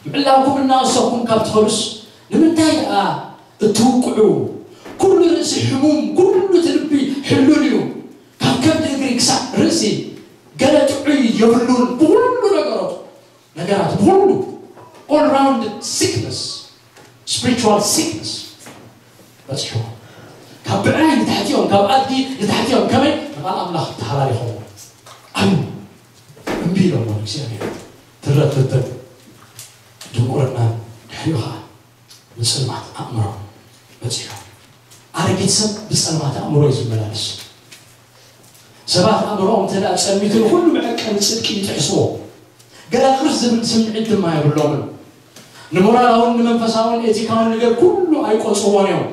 ምዕላውኩም እናወሰኽኩም ካብ ትኸዱስ፣ ንምንታይ ደኣ እትውቅዑ? ኩሉ ርእሲ ሕሙም፣ ኩሉ እቲ ልቢ ሕሉል እዩ። ካብ ከብዲ እግሪ ክሳዕ ርእሲ፣ ገለ ጥዑይ የብሉን። ብኹሉ ነገራቱ፣ ነገራት ብኹሉ፣ all round sickness, spiritual sickness በጺሑ። ካብ ብዕራይ ንታሕቲኦም፣ ካብ ኣድጊ ንታሕቲኦም፣ ከመይ ንቓል ኣምላኽ ተሃላሊኾም። ኣዩ እምቢ ኢሎሞ እግዚኣብሔር። ትረት ልብን ድንቁርናን ድሕሪኡ ኸዓ ንጽልማት ኣእምሮ በጺሑ። ኣረጊት ሰብ ብጸልማት ኣእምሮ እዩ ዝመላለስ። ሰባት ኣእምሮኦም እንተ ደኣ ጸልሚቱ ንኹሉ መዐቀኒ ጽድቂ ይጥሕስዎ። ገለ ቅር ዝብል ስምዒት ድማ የብሎምን። ንሞራላውን ንመንፈሳውን ኤቲካውን ነገር ኩሉ ኣይቆጽርዎን እዮም።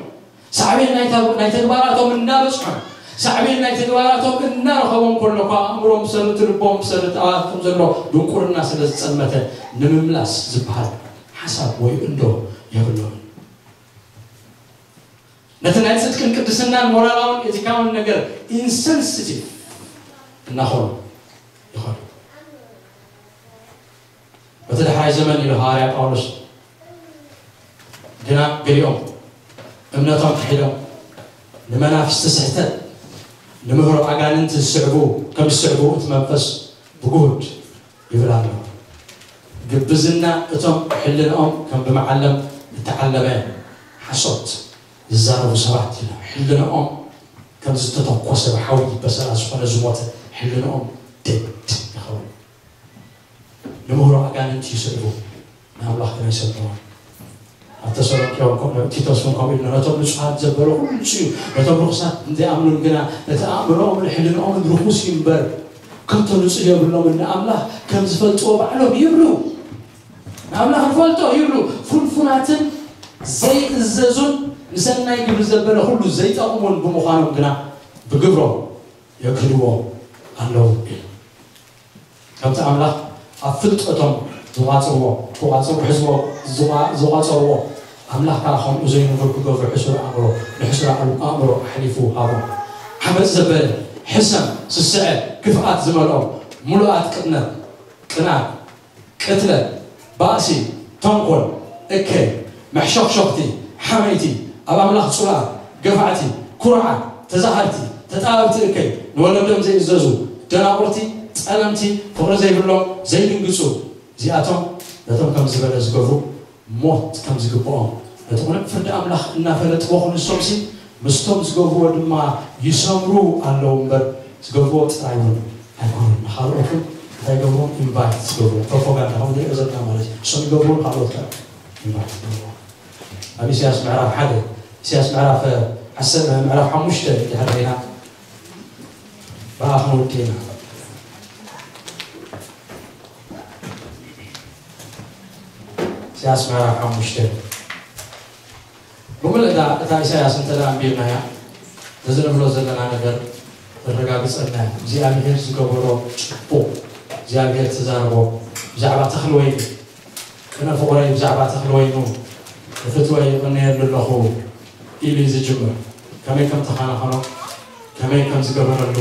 ሳዕቤን ናይ ተ-፣ ናይ ተግባራቶም እናበጽሖም፣ ሳዕቤን ናይ ተግባራቶም እናረኸቦም ከሎ እኳ ኣእምሮም ብሰሪ እቲ ልቦም ብሰሪ እቲ ኣባትቶም ዘሎ ድንቁርና ስለ ዝጸልመተ ንምምላስ ዝበሃል ሓሳብ ወይ እንዶ የብሎም። ነቲ ናይ ጽድቅን ቅድስናን ሞራላውን ኤቲካውን ነገር ኢንሰንሲቲቭ እናኾኑ ይኾኑ። በቲ ዳሕራይ ዘመን ኢሉ ሃዋርያ ጳውሎስ፣ ግና ገሊኦም እምነቶም ክሒዶም ንመናፍስቲ ስሕተት ንምህሮ ኣጋንንቲ ዝስዕቡ ከም ዝስዕቡ እቲ መንፈስ ብግሁድ ይብል ኣሎ። ግብዝና እቶም ሕልንኦም ከም ብመዓለም እተዓለመ ሓሶት ዝዛረቡ ሰባት ኢሎም ሕልንኦም ከም ዝተተኮሰ ብሓዊ ይበሰላ ዝኾነ ዝሞተ ሕልንኦም ደድ ይኸውን። ንምህሮ ኣጋንንቲ ይስዕቡ፣ ንኣምላኽ ግን ኣይሰምዕዎን። ኣብ ተሰሎንቄ እውን ከምኡ፣ ቲቶስ እውን ከምኡ ኢሉ ነቶም ንጹሃት ዘበለ ኩሉ ንጹህ እዩ፣ ነቶም ርኹሳት ዘይኣምኑን ግና እቲ ኣእምሮኦምን ሕልንኦምን ርኹስ እዩ እምበር ከቶ ንጹህ የብሎምን፣ ንኣምላኽ ከም ዝፈልጥዎ ባዕሎም ይብሉ። ንኣምላኽ ንፈልጦ ይብሉ። ፍንፉናትን ዘይእዘዙን ንሰናይ ግብሪ ዘበለ ኩሉ ዘይጠቕሙን ብምዃኖም ግና ብግብሮም የግህድዎ ኣለዉ ኢሉ። ከምቲ ኣምላኽ ኣብ ፍልጠቶም ዝቋጽርዎ፣ ክቋጽሩ ክሕዝዎ ዝቋ-፣ ዝቋጸርዎ፣ ኣምላኽ ከኣ ከምኡ ዘይንቡር ክገብሩ ሕሱር ኣእምሮ፣ ንሕሱር ኣእምሮ ኣሕሊፉ ሃቦም። ዓመጽ ዘበለ፣ ሕሰም፣ ስስዐ፣ ክፍኣት ዝመልኦም፣ ምሉኣት ቅጥነት፣ ቅንኣት፣ ቅትለት፣ ባእሲ፣ ተንኮል፣ እከይ፣ መሕሸኽሸኽቲ፣ ሓመይቲ፣ ኣብ ኣምላኽ ጽሉኣት፣ ገፋዕቲ፣ ኩሩዓት፣ ተዛሃርቲ፣ ተጣበብቲ እከይ፣ ንወለዶም ዘይእዘዙ፣ ደናቑርቲ፣ ጸለምቲ፣ ፍቕሪ ዘይብሎም፣ ዘይድንግጹ፣ እዚኣቶም ነቶም ከም ዝበለ ዝገብሩ ሞት ከም ዝግብኦም፣ ነቲ ቁኑዕ ፍርዲ ኣምላኽ እናፈለጥዎ ክንሶምሲ ምስቶም ዝገብርዎ ድማ ይሰምሩ ኣለዉ እምበር ዝገብርዎ ጥራይ እውን ኣይኮኑን። ንኻልኦት እውን እንታይ ይገብርዎም? ኢንቫይት ዝገብርዎም፣ ፕሮፓጋንዳ ከም ንሪኦ ዘለና ማለት እዩ። ንሶም ይገብርዎ፣ ካልኦት ከኣ ኢንቫይት ይገብርዎም። ኣብ ኢሳያስ ምዕራፍ ሓደ፣ ኢሳያስ ምዕራፍ ዓሰርተ፣ ምዕራፍ ሓሙሽተ ድሕር ርኢና ብኣ ክንወዲ ኢና። ኢሳያስ ምዕራፍ ሓሙሽተ። ብምልእታ እታ ኢሳያስ እንተ ደኣ ኣንቢብናያ፣ ነዚ ንብሎ ዘለና ነገር ዘረጋግጸልና እዩ። እግዚኣብሔር ዝገበሮ ጽቡቕ፣ እግዚኣብሔር ተዛረቦ ብዛዕባ ተኽሊ ወይኒ። ቅነ ፍቑረይ ብዛዕባ ተኽሊ ወይኑ ንፍትወይ ይቕነየሉ ኣለኹ ኢሉ እዩ ዝጅምር። ከመይ ከም ተኸናኸኖ፣ ከመይ ከም ዝገበረሉ፣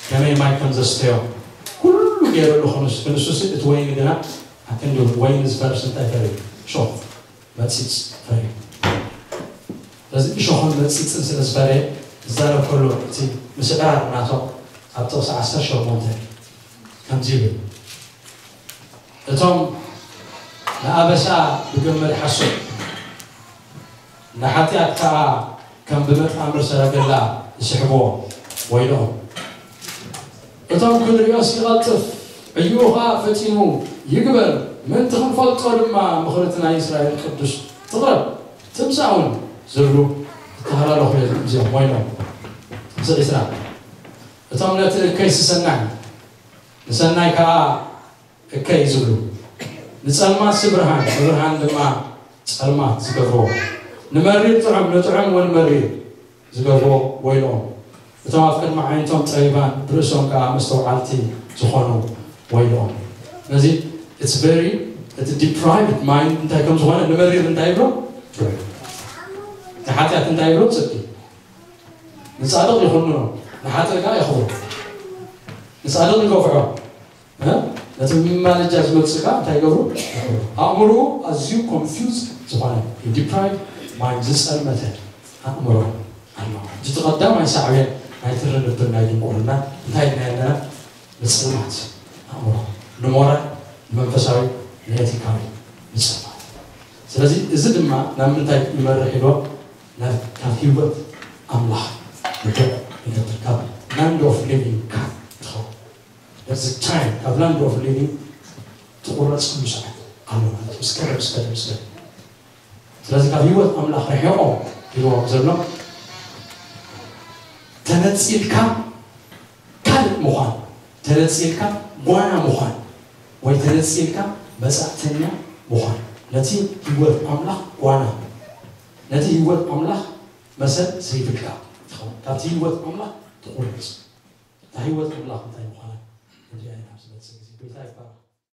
ከመይ ማይ ከም ዘስተዮ፣ ኩሉ ገይረሉ ክንሱ-፣ ክንሱሲ እቲ ወይኒ ግና ኣክንዲ ወይኒ ዝፈርስ እንታይ ፈርዩ? እሾኽ መጺጽ ፈርዩ። ስለዚ እሾኽን መጺጽን ስለ ዝፈረየ ዝዛረብ ከሎ እቲ ምስዕራር ናቶም ኣብ ጥቕሲ ዓሰርተ ሸሞንተ ከምዚ ይብል፣ እቶም ንኣበሳ ብገመድ ሓሶት ንሓጢኣት ከኣ ከም ብመጣምር ሰረገላ ዝስሕብዎ ወይሎም። እቶም ክንርእዮስ ይቐልጥፍ፣ ዕዩኡ ኸኣ ፈጺሙ ይግበር፣ ምእንቲ ክንፈልጦ ድማ ምኽሪ እቲ ናይ እስራኤል ቅዱስ ትቕረብ፣ ትምጻእ እውን ዝብሉ ዝተሃላለኹ እዮም እዚኦም ወይሎም። ጥቕሲ ዕስራ፣ እቶም ነቲ እከይሲ ሰናይ ንሰናይ ከኣ እከይ ዝብሉ፣ ንጸልማትሲ ብርሃን፣ ንብርሃን ድማ ጸልማት ዝገብርዎ፣ ንመሪር ጥዑም፣ ንጥዑም እውን መሪር ዝገብርዎ ወይልኦም። እቶም ኣብ ቅድሚ ዓይንቶም ጠቢባን ብርእሶም ከኣ መስተውዓልቲ ዝኾኑ ወይልኦም። ስለዚ it's very፣ እቲ ዲፕራይቭድ ማይንድ እንታይ ከም ዝኾነ ንመሪር እንታይ ይብሎ? ጥዑም። ንሓጢኣት እንታይ ይብሎ? ጽድቂ። ንጻድቕ ይኹንኖ፣ ንሓጥእ ከኣ የኽብሮ። ንጻድቕ ይገፍዖ። እ? ነቲ መማለጃ ዝመጽእ ከኣ እንታይ ይገብሩ? ኣእምሮኡ ኣዝዩ ኮንፊውዝ ዝኾነ፣ ዲፕራይቭድ ማይንድ፣ ዝጸልመተ ኣእምሮ ኣለዎ። ሕጂ እቲ ቀዳማይ ሳዕቤን ናይ ትሪ ልብን ናይ ድንቁርና እንታይ ኢልና ኣለና? ምጽልማት ኣእምሮ፣ ንሞራል፣ ንመንፈሳዊ፣ ንኤቲካዊ ምጽልማት። ስለዚ እዚ ድማ ናብ ምንታይ ይመርሕ ኢልዎ? ናብ፣ ካብ ህይወት ኣምላኽ ርሑቕ ይገብር። ካብ ላንድ ኦፍ ሊቪንግ ካት ትኸውን። በዚ ታይም ካብ ላንድ ኦፍ ሊቪንግ ትቑረጽ ኩሉ ሰዓት ኣሎ ማለት እዩ። ምስ ከደ፣ ምስ ከደ፣ ምስ ከደ። ስለዚ ካብ ህይወት ኣምላኽ ርሒቖም ኢልዎም ዘሎ ተነጺልካ ካልእ ምዃን፣ ተነጺልካ ጓና ምዃን፣ ወይ ተነጺልካ መጻእተኛ ምዃን፣ ነቲ ህይወት ኣምላኽ ጓና፣ ነቲ ህይወት ኣምላኽ መሰል ዘይብልካ ትኸውን። ካብቲ ህይወት ኣምላኽ ትቑረጽ። እታ ህይወት ኣምላኽ እንታይ ምዃና ክንሪኣ ኢና ኣብዚ መጽእ ግዜ። ጎይታ ይባረኽ።